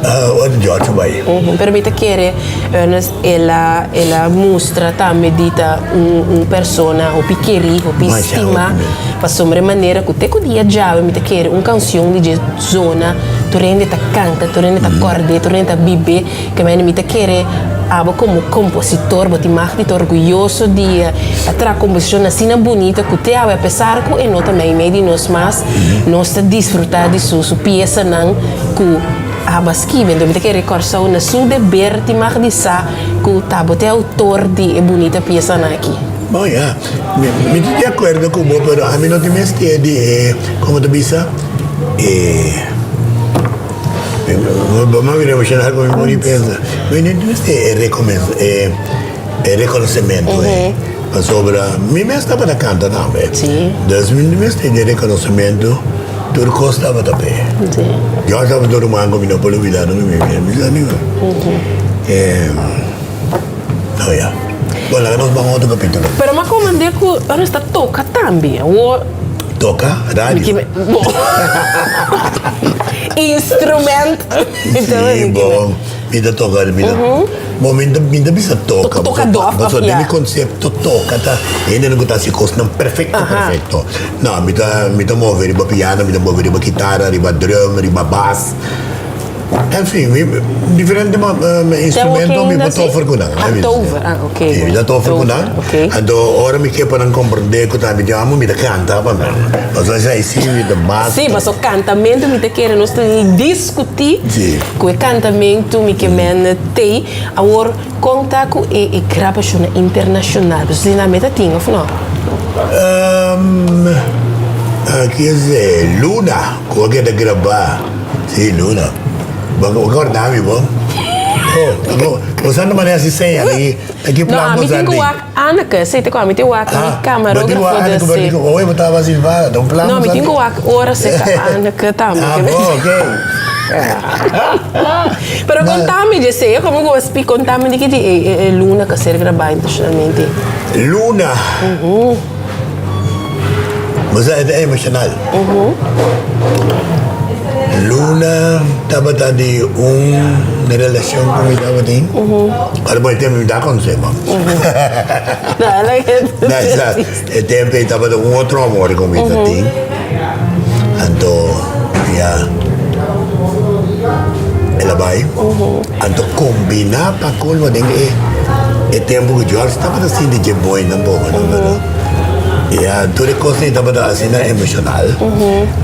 [SPEAKER 4] Ora George bai.
[SPEAKER 3] Pero mi ta kere Ernest el a el a mustra tambe di ta un un persona hopi kerí, hopi stimá, pasobra e manera ku te ku dia djawe mi ta kere un kanshon di dje zona tur hende ta kanta, tur hende ta kòrd'é, tur hende ta bib'é, ke manera mi ta kere abo komo kompositor bo tin mag di ta orguyoso di a traha komposishon asina bunita ku te awe apesar ku e no ta meimei di nos mas, nos ta disfrutá di su su piesanan ku aba skibi. Enton mi ta kere Kòrsou na su deber tin mag di sa ku ta bo ta e outor di e bunita piesanan aki.
[SPEAKER 4] Bon ya, mi ta di akuerdo ku bo pero ami no tin mester di e, komo ta bisa, e, bo a bira emoshonal ku mi muri pensa. Mi no tin mester e rekomensa, e rekonosementu ei, pasobra mi mes tabata kanta tambe. Dus mi no tin mester di e rekonosementu. Tur kos tabata p'e. Dios tabata un ruman ku mi no por lubida nunka mi vida. Mi sa niun. No ya. Bon, laga nos ban otro kapitulo.
[SPEAKER 3] Pero m'a komand'é ku nos ta toka tambe. Awor.
[SPEAKER 4] Toka? Radio?
[SPEAKER 3] Bon. Instrument.
[SPEAKER 4] Si, bon. Mi ta toka, mi ta, bon mi ta, mi ta bisa toka.
[SPEAKER 3] Toka dof of
[SPEAKER 4] ya. Den mi konsepto toka ta hendenan ku ta hasi kosnan perfekto, perfekto. No, mi ta, mi ta move riba piano, mi ta move riba kitara, riba drum, riba bas. En fin, mi diferente instrumento mi por tofer ku nan.
[SPEAKER 3] Ah, tover, ah, ok.
[SPEAKER 4] Si, mi ta tofer ku nan. Anto ora mi ke pa nan komprende ku ta mi tin amo, mi ta kanta pa nan. Pasobra esei si mi ta basta.
[SPEAKER 3] Si, pasobra kantamentu mi ta kere nos ta diskutí.
[SPEAKER 4] Si.
[SPEAKER 3] Ku e kantamentu mi ke men tei. Awor, kon ta ku e e grabashonnan internashonal? Boso tin nan meta tin òf no?
[SPEAKER 4] Aki es e Luna ku a keda grabá. Si, Luna. Bo a kòrda mi bo? Oh, bo sa no manera hasi seña di aki
[SPEAKER 3] No,
[SPEAKER 4] plan
[SPEAKER 3] ami
[SPEAKER 4] bo sa
[SPEAKER 3] tin ku
[SPEAKER 4] di.
[SPEAKER 3] wak Anneke, si te ku ami tin wak mi kamarógrafo
[SPEAKER 4] Ah, bo tin wak
[SPEAKER 3] de
[SPEAKER 4] Anneke,
[SPEAKER 3] si.
[SPEAKER 4] oye bo tabata hasi fala, ta un plan
[SPEAKER 3] No,
[SPEAKER 4] bo
[SPEAKER 3] mi
[SPEAKER 4] sa
[SPEAKER 3] tin
[SPEAKER 4] di.
[SPEAKER 3] ku wak ora serka Anneke tambe.
[SPEAKER 4] Ah, bo, ok.
[SPEAKER 3] Pero kontami dje, komo ku bo a spik, kontami di kiti e Luna ku a ser grabá internashonalmente.
[SPEAKER 4] Luna. Bo sa e ta emoshonal. Luna tabata di un relashon ku mi tabatin. Ora bo e tempu mi ta konseho. E tempu ei tabata un otro amor ku mi tatin. Anto ya el a bai. Anto kombiná pa kolmo den e e tempu ku George tabata sinti dje boi tampoco no pero ya tur e kosnan tabata asina emoshonal.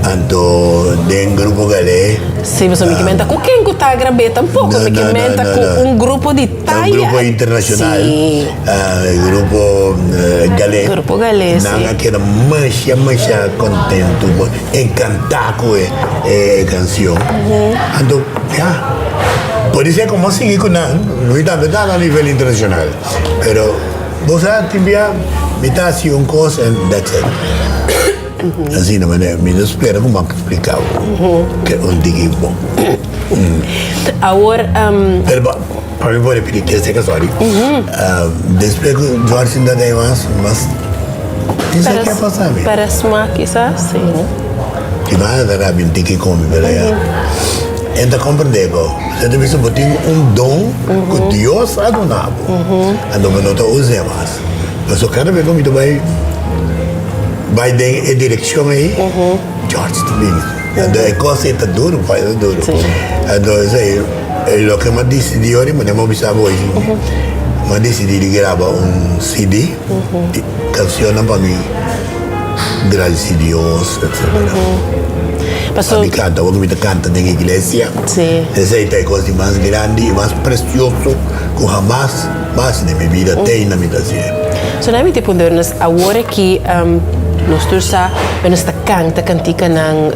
[SPEAKER 4] Anto den grupo Galé.
[SPEAKER 3] Sí, pasobra mi ke menta ku ken ku ta grab'é tampoco. Mi ke menta ku un grupo di taya.
[SPEAKER 4] Un grupo internashonal.
[SPEAKER 3] Sí.
[SPEAKER 4] Grupo Galé.
[SPEAKER 3] Grupo Galé, sí.
[SPEAKER 4] Nan a keda masha, masha kontentu, enkantá ku e kanshon. Anto, ya, podisé ku nos sigui ku nan, mi tambe ta na nivel internashonal. Pero bo sa tin bia mi ta hasi un kos en that's it. Asina manera mi ta spera ku mi a splika bo ke un tiki bon.
[SPEAKER 3] Awor.
[SPEAKER 4] Pero bo pa mi por ripiti ke seka sorry. Despues ku George sinta den mas mas tin sa ke a pasa mi.
[SPEAKER 3] Para smak kisas si.
[SPEAKER 4] Silvana ta rabia un tiki ku mi pero ya e ta komprende bo. Pasobra ta bisa bo tin un don ku Dios a duna bo anto bo no ta us'e mas. Pasobra kada bes ku mi ta bai bai den e direkshon ei George ta bini. Anto e kos ei ta duru pa e ta duru. Anto esei loke mi a disidí ora mi a bisa bo mi a disidí di graba un CD di kanshonnan pa mi gradisí Dios etcetera. Pa mi kanta awor ku mi ta kanta den iglesia esei ta e kos di mas grandi i mas presioso ku hamas mas den mi bida te ainda mi ta hasié.
[SPEAKER 3] So nan mi ta puntra nos awor aki nos tur sa ku nos ta kanta kantikanan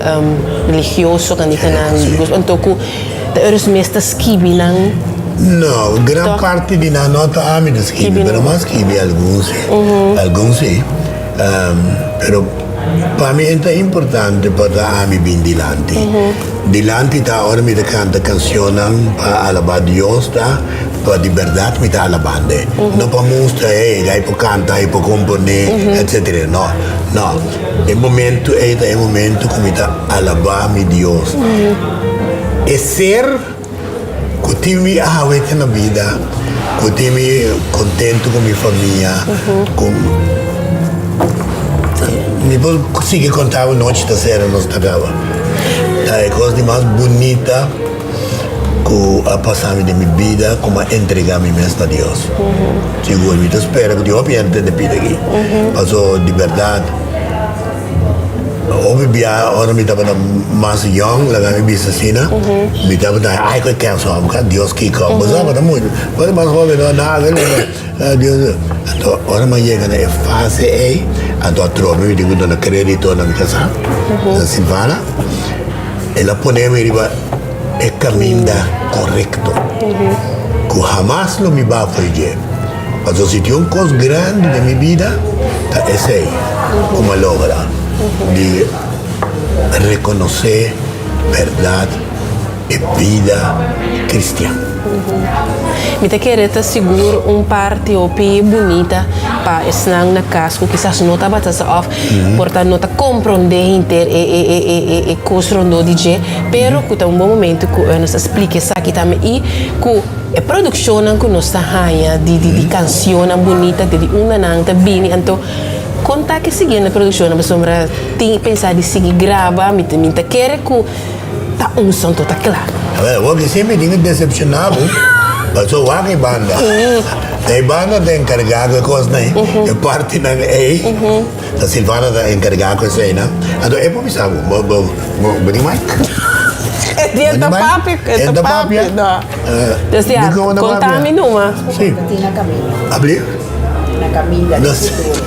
[SPEAKER 3] religioso kantikanan anto ku ta eros mes ta skibi nan.
[SPEAKER 4] No, gran parti di nan no ta ami ta skibi, pero mi a skibi algun si, algun si. Pero pa mi e ta importante pa ta ami bin dilanti. Dilanti ta ora mi ta kanta kanshonnan pa alabá Dios ta pa di bèrdat mi ta alaband'e. No pa mustra, hey, ai por kanta, ai por komponé, etsetera. No, no. E momentu ei ta e momentu ku mi ta alabá mi Dios. E ser ku tin mi awe te na bida, ku tin mi kontentu ku mi famia, ku mi por sigui konta bo nochi ta sera nos ta kaba. Ta e kos di mas bunita ku a pasa mi den mi bida ku mi a entrega mi mes na Dios. Sigur mi ta spera ku tin hopi hende ta pidi aki, paso di bèrdat. Hopi bia ora mi tabata mas yong, laga mi bisa asina, mi tabata ai ku e kèns hòmber ka Dios kiko. Bo sa bo ta muchu, bo ta mas hoben no nada Dios. Anto ora mi a yega na e fase ei, anto atrobe mi tin ku duna kredito na mi kasá, na Silvana, el a pone mi riba e kaminda korekto, ku hamas lo mi bafo di dje. Pasobra si tin un kos grandi den mi bida ta esei ku mi a logra di rekonosé bèrdat e bida kristian.
[SPEAKER 3] Mi ta kere ta sigur un parti hopi bunita pa esnan na kas ku kisas no tabata sa òf por ta no ta komprondé henter e kos rondó di dje, pero ku ta un bon momento ku nos a splika esaki tambe i ku. E produccionnan cu nos ta haña di di di cancionnan bunita di di unda nan ta bini anto con ta ke siguiendo e produccionnan pasobra tin pensa di sigui graba mi ta mi ta kere cu ta un son to ta cla.
[SPEAKER 4] Awel awor ke siempre tin ke decepciona bo pasobra wak e banda ta e banda ta encarga cu e cosnan ey e partinan ey ta Silvana ta encarga cu eseynan anto e por bisa bo bo bo bo tin mic?
[SPEAKER 3] E dia ta papia e ta papia no. Dus ya, konta mi numa.
[SPEAKER 4] Sí.
[SPEAKER 5] Na kaminda.
[SPEAKER 4] Abli?
[SPEAKER 5] Na kaminda, den futuro.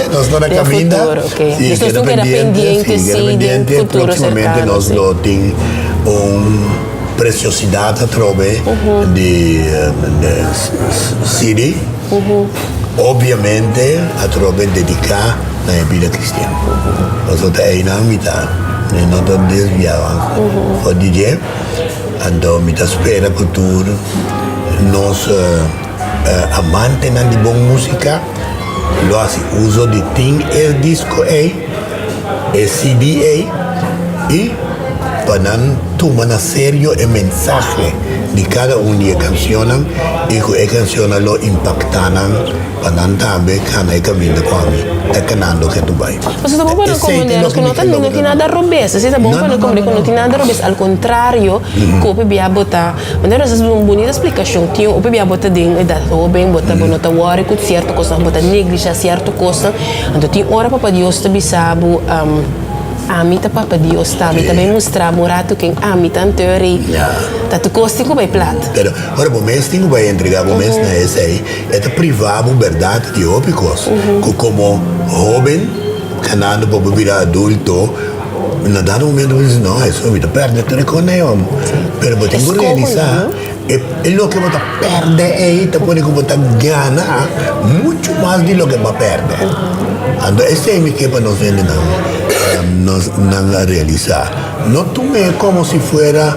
[SPEAKER 4] Nos ta na kaminda.
[SPEAKER 3] Den futuro, ok. Dus nos tin keda pendiente, sí, den futuro
[SPEAKER 4] Próximamente
[SPEAKER 3] serkano,
[SPEAKER 4] nos
[SPEAKER 3] sí.
[SPEAKER 4] lo tin un preciosidad atrobe di CD. Obviamente atrobe dediká na e bida kristian. Pasobra ta einan mi ta. Mi no ta desviá for di dje. Anto mi ta spera ku tur nos amantenan di bon músika lo hasi uso di tin e disko ei, e CD ei, i pa nan tuma na serio e mensahe di kada un di e kanshonnan i ku e kanshonnan lo impaktá nan pa nan tambe kana e kaminda ku ami ta kanando ke Dubai.
[SPEAKER 3] Pasobra ta bon pa no komprende nos ku no ta no tin nada robes. Esei ta bon pa no komprende ku no tin nada robes. Al kontrario, ku hopi bia bo ta, manera nos a haci un bunita splikashon, tin hopi bia bo ta den edat hoben, bo ta bo no ta wòri ku sierto kosnan, bo ta neglisha sierto kosnan. Anto tin ora Papa Dios ta bisa bo, Ami ta Papa Dios tambe, ta bay mustra bo un ratu ken ami ta anto rei. Ta tur kos tin ku bay plat.
[SPEAKER 4] Pero ora bo mes tin ku bay entrega bo mes na esei, E ta privá bo bèrdat di hopi kos ku komo hóben kanando pa bo bira adulto na dado momento bo bisa no eso mi ta pèrdè tur e kos nei amo. Pero bo tin ku realisá. E loke bo ta pèrdè ei ta pone ku bo ta gana muchu mas di loke bo a pèrdè. Anto esei mi ke pa nos hendenan nos nan a realisá. No tum'é komo si fuera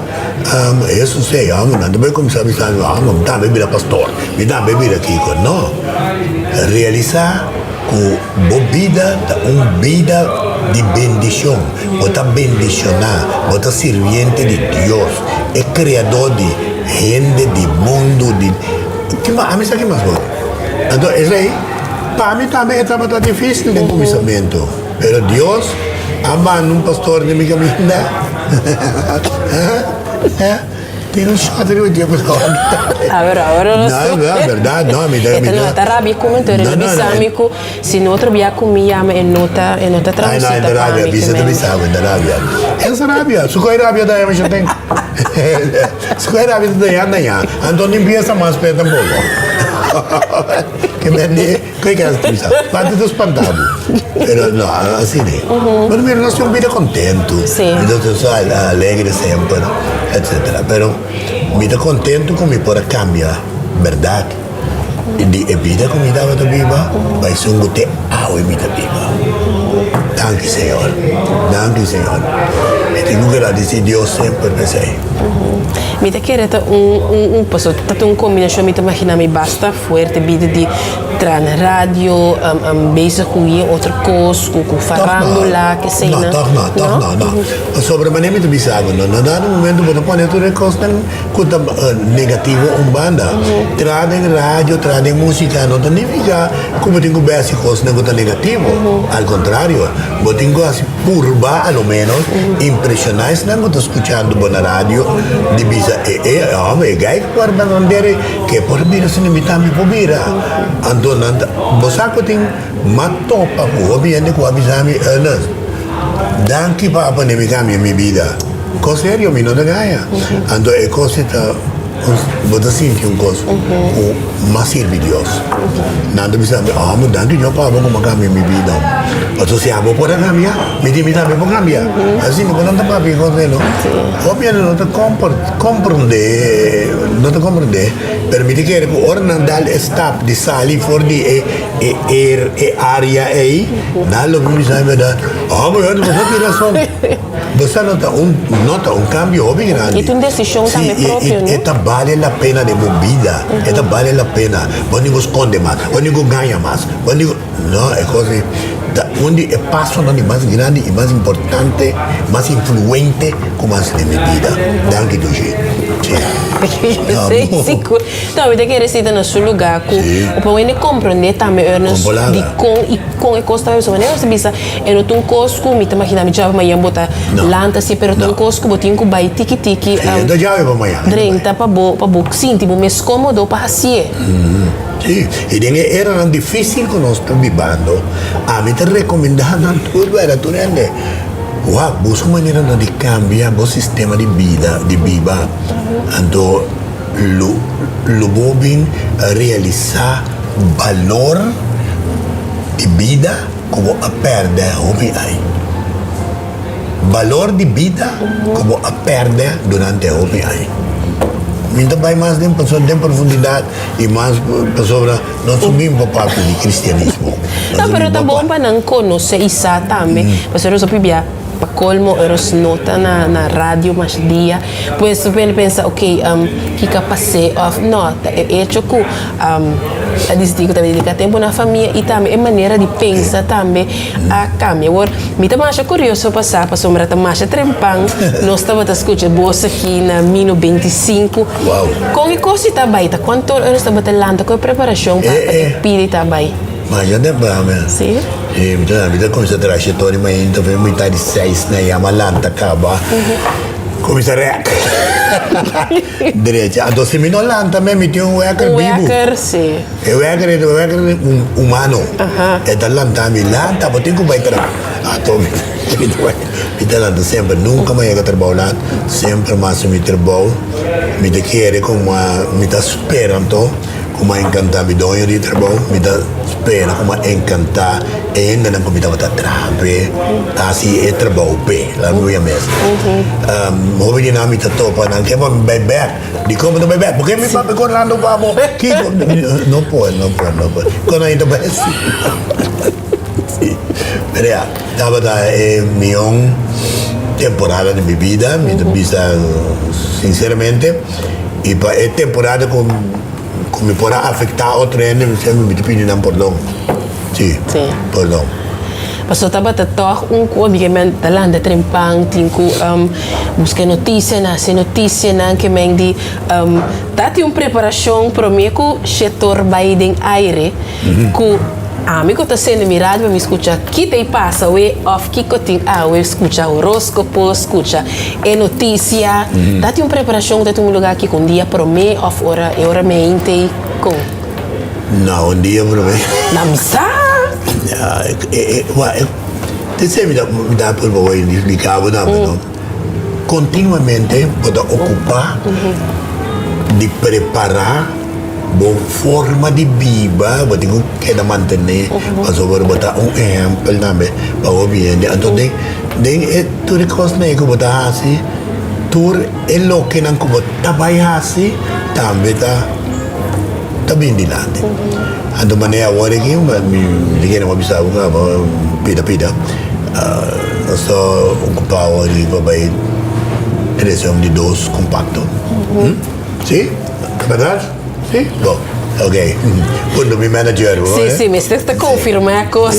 [SPEAKER 4] Hesus ei, amo nan ta bai kuminsá bisa mi, amo mi tambe bira pastor, mi tambe bira kiko. No, realisá ku bo bida ta un bida di bendishon, bo ta bendishoná, bo ta sirbiente di Dios. E kreadó di hende, di mundu, di ki mas? Ami sa ki mas bon. Anto esei pa mi tambe e tabata difísil den kuminsamentu. Pero Dios a manda un pastor den mi kaminda. Tin un shot riba dje pastor.
[SPEAKER 3] Awor, awor
[SPEAKER 4] no. No, no, bèrdat, no. Mi ta,
[SPEAKER 3] E ta no ta rabia ku mi, anto e bisa mi ku Si no otro bia ku mi yama e no ta e no ta
[SPEAKER 4] Ay no,
[SPEAKER 3] traduci
[SPEAKER 4] e ta
[SPEAKER 3] ta pa
[SPEAKER 4] rabia,
[SPEAKER 3] mi
[SPEAKER 4] bisa ta
[SPEAKER 3] men.
[SPEAKER 4] bisa bo, e ta rabia. E sa rabia, su koe rabia ta yama shoten. Su koe rabia ta daña daña, anto ni piensa mas p'e tampoco. Ke men di, koe ke ta bisa, parti ta spanta bo. Pero no, asi ni. Pero mira, nos tin un bida kontentu,
[SPEAKER 3] Sí.
[SPEAKER 4] mi ta ta sa alegre semper, etcetera. Pero mi ta kontentu ku mi por a kambia, bèrdat. Di e bida ku mi tabata biba bai esun ku te awe mi ta biba. Danki Señor, danki Señor. Mi tin ku gradisí Dios semper pa esei.
[SPEAKER 3] Mi ta kere ta un un un pasobra ta un kombinashon mi ta imaginá mi basta fuerte bida di traha na radio bezig ku yen otro kos ku ku farándula keseinan.
[SPEAKER 4] No, tòg no, tòg no, no. Pasobra manera mi ta bisa bo no, na dado momento bo ta pone tur e kosnan Ku ta negativo un banda. Traha den radio, traha den músika no ta nifiká ku bo tin ku bèsi kosnan ku ta negativo. Al kontrario, bo tin ku hasi purba a lo ménos impreshoná esnan ku ta skuchando bo na radio di bisa e e hòmber e gai ku por bandera ke por bira asina mi tambe por bira. Anto nan ta bo sa ku tin mas topa ku hopi hende ku a bisa mi Ernest danki pa a pone mi kambia mi bida. Kos serio mi no ta gaña. Anto e kos ei ta bo ta sinti un kos ku mas sirbi Dios. Nan ta bisa mi, oh danki Dios pa abo ku bo a kambia mi bida. Pasobra si abo por a kambia, mi di mi tambe por kambia. Asina ku nan ta papia e kos ei no. Hopi hende no ta komprondé, no ta komprondé, pero mi ta kere ku ora nan dal e stap di sali for di e e area ei, nan lo bin bisa mi bèrdat, oh bo bo tin rason. Bo sa no ta un no ta un cambio hopi grandi.
[SPEAKER 3] Y ta un decision tambe propio, no?
[SPEAKER 4] Si, y e ta bale la pena den bo bida. E ta bale la pena. Bo no tin cu sconde mas, bo no tin cu gaña mas, bo no tin cu, no, e cos ei ta un di e pasonan di mas grandi y mas importante, mas influente cu mas den mi bida. Danki Dushi. Si.
[SPEAKER 3] Sí, sigur. No, mi ta kere si ta na su lugar cu bo por wende comprende tambe Ernest dicon y con e cos ta bay. Pasobra manera bo ta bisa. E no ta un kos ku mi ta maginá mi djabe mañan bo ta lanta si, pero ta un kos ku bo tin ku bai tiki tiki drenta pa bo pa bo sinti bo mes kómodo pa hasié.
[SPEAKER 4] Sí, i den e eranan difísil ku nos ta bibando, ami ta rekomendá nan tur bera tur hende, wak, buska un maneranan di kambia bo sistema di bida, di biba. Anto lo lo bo bin realisá balor di bida. Ku bo a pèrdè hopi ai. Balor di bida ku bo a pèrdè durante hopi ai. Mi ta bai mas den pasobra den profundidat i mas pasobra nos no bin pa papia di kristianismo.
[SPEAKER 3] No, pero ta bon pa nan konosé i sa tambe, pasobra nos a pibia pa kolmo eros no ta na na radio mas dia, pues bo pende pensa ok kiko a pas'é òf no, ta e echo ku A disidí ku ta dediká tempu na famia i tambe e manera di pensa tambe a kambia. Awor, mi ta masha kurioso pa sa pasobra ta masha trempan nos tabata skucha bos aki na mil no beinti i sinku. Kon e kos di ta bai? Ta kuantu ora nos tabata lanta? Kon e preparashon pa e pidi ta bai?
[SPEAKER 4] Masha temprano men.
[SPEAKER 3] Sí?
[SPEAKER 4] Sí, mi ta mi ta kuminsá traha shetor di mainta fen mitad di seis na yama lanta kaba kuminsá rèk. Drecha. Anto si mi no lanta me, mi tin un wèker
[SPEAKER 3] Un
[SPEAKER 4] bibu.
[SPEAKER 3] wèker, si.
[SPEAKER 4] E wèker e ta un wèker humano. E ta lanta mi, lanta, bo tin ku bai traha. Anto mi mi ta bai, mi ta lanta semper. Nunka mi a yega trabou lat, semper mi a hasi mi trabou. Mi ta kere ku mi ta spera anto ku mi a enkantá mi doño di trabou. Mi ta. spera ku mi a enkantá e hendenan ku mi tabata traha p'e, hasi e trabou p'e, laat mi wia mes. Hopi di nan mi ta topa nan ke pa mi bai bèk. Dikon bo ta bai bèk? Bo ke mi papia ku Orlando pa bo? Kiko? No por, no por, no por. Kon nan ta bai asina? Si. Pero ya, tabata e mion temporada di mi bida, mi ta bisa sinceramente, i pa e temporada ku ku mi por a afektá otro hende, mi semper mi ta pidi nan pordon. Si, pordon.
[SPEAKER 3] Pasobra tabata tòg un ku mi ke men ta lanta trempan, tin ku buska notisianan, hasi notisianan ke men di ta tin un preparashon promé ku shetor bai den aire ku ami ku ta sende mi radio pa mi skucha ki ta pasa awe òf kiko tin awe, skucha horóskopo, skucha e notisia. Ta tin un preparashon ku ta tuma lugá kiko un dia promé òf ora e ora meinte kon?
[SPEAKER 4] No, un dia promé.
[SPEAKER 3] Na mi sa!
[SPEAKER 4] Ya, e, e, wa, e, te sey mi ta, mi ta por favor explica bo tambe, no? Continuamente bo ta ocupa di prepara bo forma di biba, bo tin cu keda mantene, pasobra bo ta un ehempel tambe pa hopi hende. Anto den, den e tur e cosnan ey cu bo ta haci, tur e lokenan cu bo ta bay haci tambe ta. Ta bin dilanti. Anto manera awor aki mi ta kere bo bisa bo kaba pida pida nos ta ocupa awor aki pa bay trece un di dos compacto. Si? Ta berdad? Si? Bo. Ok. Punto mi manager.
[SPEAKER 3] Si, si, mester ta confirma e cos.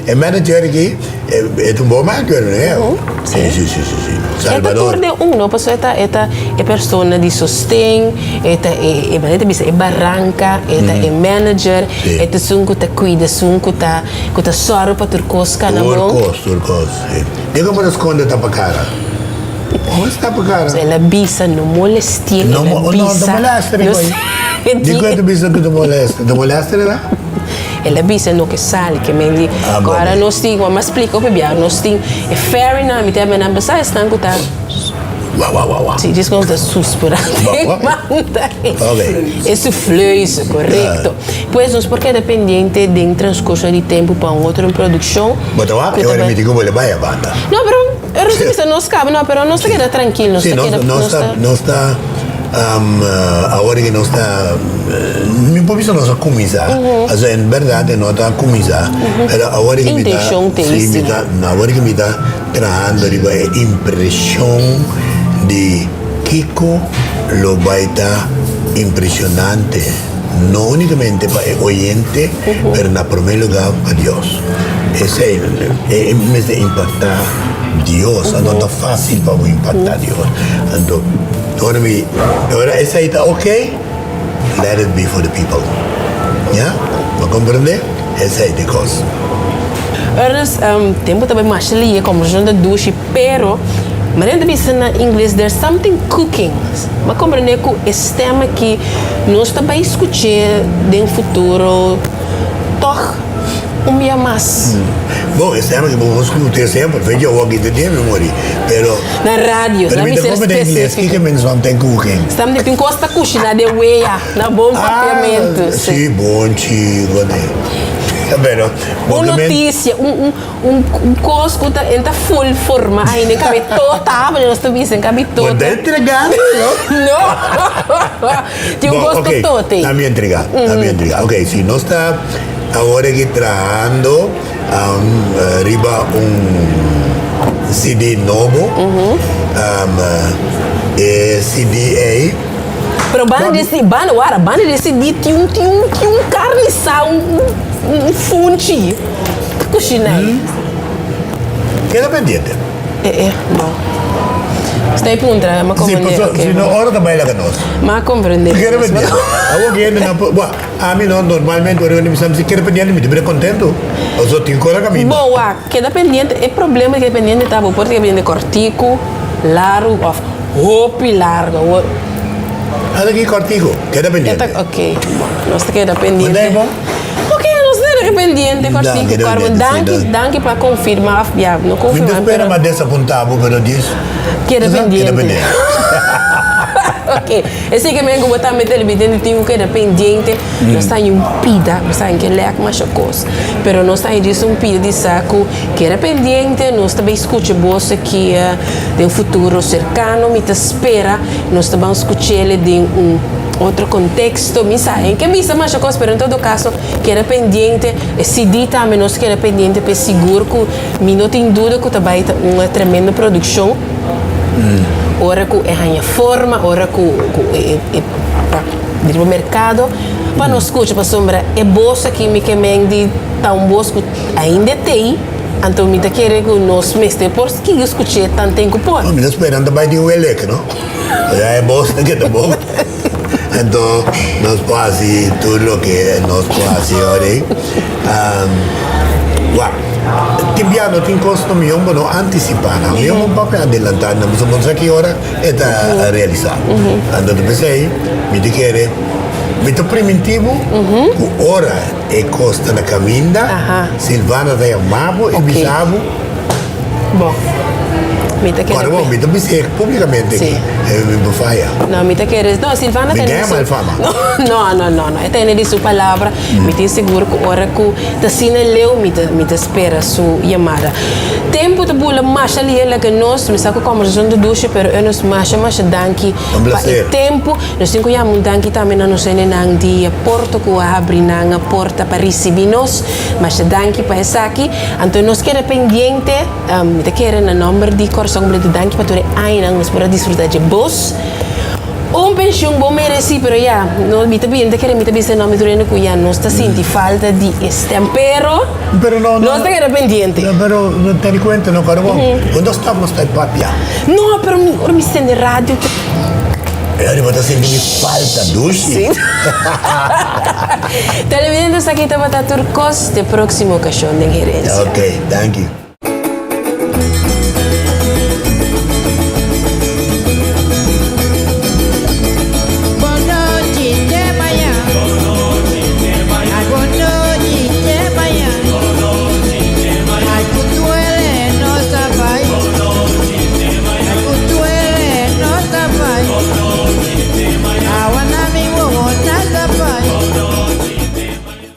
[SPEAKER 4] E manager aki e ta un bon manager, no? Si, si, si, si, si. Salvador.
[SPEAKER 3] E ta tur den un, no? Pasobra e ta, e ta e persona di sosten, e ta e, e manera ta bisa e baranka, e ta e manager, e ta esun ku ta kuida, esun ku ta, ku ta sòru pa tur kos kana bon.
[SPEAKER 4] Tur kos, tur kos, si. Dikon bo ta skonde tapa kara? Bo tapa kara?
[SPEAKER 3] El a bisa no molesti'é, el a bisa.
[SPEAKER 4] No, no molestia mi koe. Dikon e ta bisa ku ta molestia? Ta molestia el a?
[SPEAKER 3] El a bisa no ke sali ke men di ku ora nos tin wou mas splika hopi bia nos tin e ferry nan mi ta yama nan besa esnan ku ta si djis ku nos ta suspira e sufleuse korekto pues nos por keda pendiente den transkurso di tempu pa un otro produkshon
[SPEAKER 4] Bo ta wak e ora mi tin ku bole bai a banda.
[SPEAKER 3] No pero nos ta bisa nos kaba no pero nos ta keda trankil nos ta keda
[SPEAKER 4] nos ta nos ta Awor ki nos ta, mi por bisa nos a kuminsá, pasobra en bèrdat e no ta kuminsá, pero awor ki mi ta, si mi ta, awor ki mi ta trahando riba e impreshon di kiko lo bai ta impreshonante, no únikamente pa e oyente, pero na promé lugá pa Dios. Esei e mester impaktá Dios, anto ta fásil pa bo impaktá Dios. Anto ora mi, ora esei ta ok, let it be for the people. Ya? Bo komprendé? Esei ta e kos.
[SPEAKER 3] Ernest, tempu ta bai masha lihe, kombersashon ta dushi, pero manera ta bisa na ingles there's something cooking. Bo a komprendé ku e stem aki nos ta bai skuch'é den futuro tòg? Un bia mas.
[SPEAKER 4] Bon, e stem aki bo por scucha semper, fe dje hoki te dia mi muri, pero.
[SPEAKER 3] Na radio,
[SPEAKER 4] Pero mi ta comprende ingles, kiko men something cooking?
[SPEAKER 3] Something tin cos ta cushina den wea, na bon papiamentu.
[SPEAKER 4] Ah, si, bon chico ne. Pero,
[SPEAKER 3] Un noticia, un, un, un cos cu ta, en ta full forma ainda, en cabe tota, nos ta bisa, en cabe tota.
[SPEAKER 4] Bo ta entregando, no?
[SPEAKER 3] No! Tin un cos cu tote.
[SPEAKER 4] Ok, ami entrega, ami entrega. Ok, si nos ta awor aki trahando riba un CD nobo, e CD ei.
[SPEAKER 3] Pero banda di si, banda, wara, banda di CD tin un, tin un, tin un carne sa, un, un funchi ta cushina ei.
[SPEAKER 4] Keda pendiente.
[SPEAKER 3] E e, no. Sta e puntra, m'a comprende.
[SPEAKER 4] Si, paso, si no ora ta bai laga nos.
[SPEAKER 3] M'a comprende.
[SPEAKER 4] Keda pendiente. Awor ki hende nan por, bo, ami no, normalmente ora hende bisa mi si keda pendiente mi ta bira contento. Paso tin cos a caminda.
[SPEAKER 3] Bo wak, keda pendiente, e problema di keda pendiente ta bo por keda pendiente cortico, largo of hopi largo. Awor.
[SPEAKER 4] Hala ki cortico, keda pendiente.
[SPEAKER 3] E ta, ok, nos ta keda pendiente.
[SPEAKER 4] Manda e bo.
[SPEAKER 3] Ok, nos ta keda pendiente cortico, Carmen. Danki, danki pa confirma of ya, no confirma.
[SPEAKER 4] Mi ta spera mas desapunta bo, pero dies.
[SPEAKER 3] Keda pendiente.
[SPEAKER 4] Keda pendiente.
[SPEAKER 3] Ok, esei ke men ku bo tambe televidente tin ku keda pendiente. Nos ta haña un pida, nos ta haña ke lèk masha kos, pero nos ta haña djis un pida di sa ku keda pendiente, nos ta bai skucha bos aki den futuro serkano. Mi ta spera nos ta ban skuch'el den un otro konteksto, mi sa en ke bisa masha kos, pero en todo kaso keda pendiente. E CD tambe nos keda pendiente p'e sigur ku mi no tin duda ku ta bai ta un tremendo produkshon ora ku e haña forma, ora ku ku e e ta riba merkado pa nos skucha pasobra e bos aki mi ke men di ta un bos ku ainda e t'ei, anto mi ta kere ku nos mester por sigui skuch'é tanten ku por.
[SPEAKER 4] Mi ta spera nan ta bai tin welek no, ya e bos ta keda bon. Anto nos por hasi tur loke nos por hasi ora ei. Wak, tin bia no tin kos no mihó bo no antisipá nan. Mihó bo papia adelantá nan pasobra bo no sa ki ora e ta realisá. Anto ta p'esei mi ta kere, mi ta primintí bo ku ora e kos ta na kaminda, Silvana ta yama bo i bisa bo.
[SPEAKER 3] Bo. Mi ta kere.
[SPEAKER 4] Ora bo, mi ta bis'é públikamente
[SPEAKER 3] Sí.
[SPEAKER 4] aki. Mi bo faya.
[SPEAKER 3] No, mi ta kere. No, Silvana
[SPEAKER 4] Mi
[SPEAKER 3] tene
[SPEAKER 4] gana
[SPEAKER 3] su.
[SPEAKER 4] mal fama.
[SPEAKER 3] No, no, no, no. E tene di su palabra. Mi tin sigur ku ora ku ta asina leu mi ta, mi ta spera su yamada. Tempu ta bula masha lihe laga nos. Mi sa ku kòmbersashon ta dushi, pero e nos masha, masha danki
[SPEAKER 4] Un
[SPEAKER 3] pa e
[SPEAKER 4] plaser.
[SPEAKER 3] tempu. Nos tin ku yama un danki tambe na nos hendenan di Porto ku a habri nan porta pa risibí nos. Masha danki pa esaki. Anto nos keda pendiente, mi ta kere na nomber di Kòrsou Kompleto danki pa tur e añanan nos por a disfruta dje bos. Un penshun bo meresi pero ya, no mi ta mi ta kere mi ta bisa nomber tur hende ku ya nos ta sinti falta di e stem pero
[SPEAKER 4] Pero no, no,
[SPEAKER 3] nos ta keda pendiente.
[SPEAKER 4] No, pero no tene kuenta no kòrda bon. Unda stòp nos ta e papia.
[SPEAKER 3] No, pero mi ora mi sende radio ta.
[SPEAKER 4] Pero bo ta sinti mi falta dushi.
[SPEAKER 3] Sí. Televidente esaki tabata tur kos te próximo okashon den Herencia.
[SPEAKER 4] Ok, danki.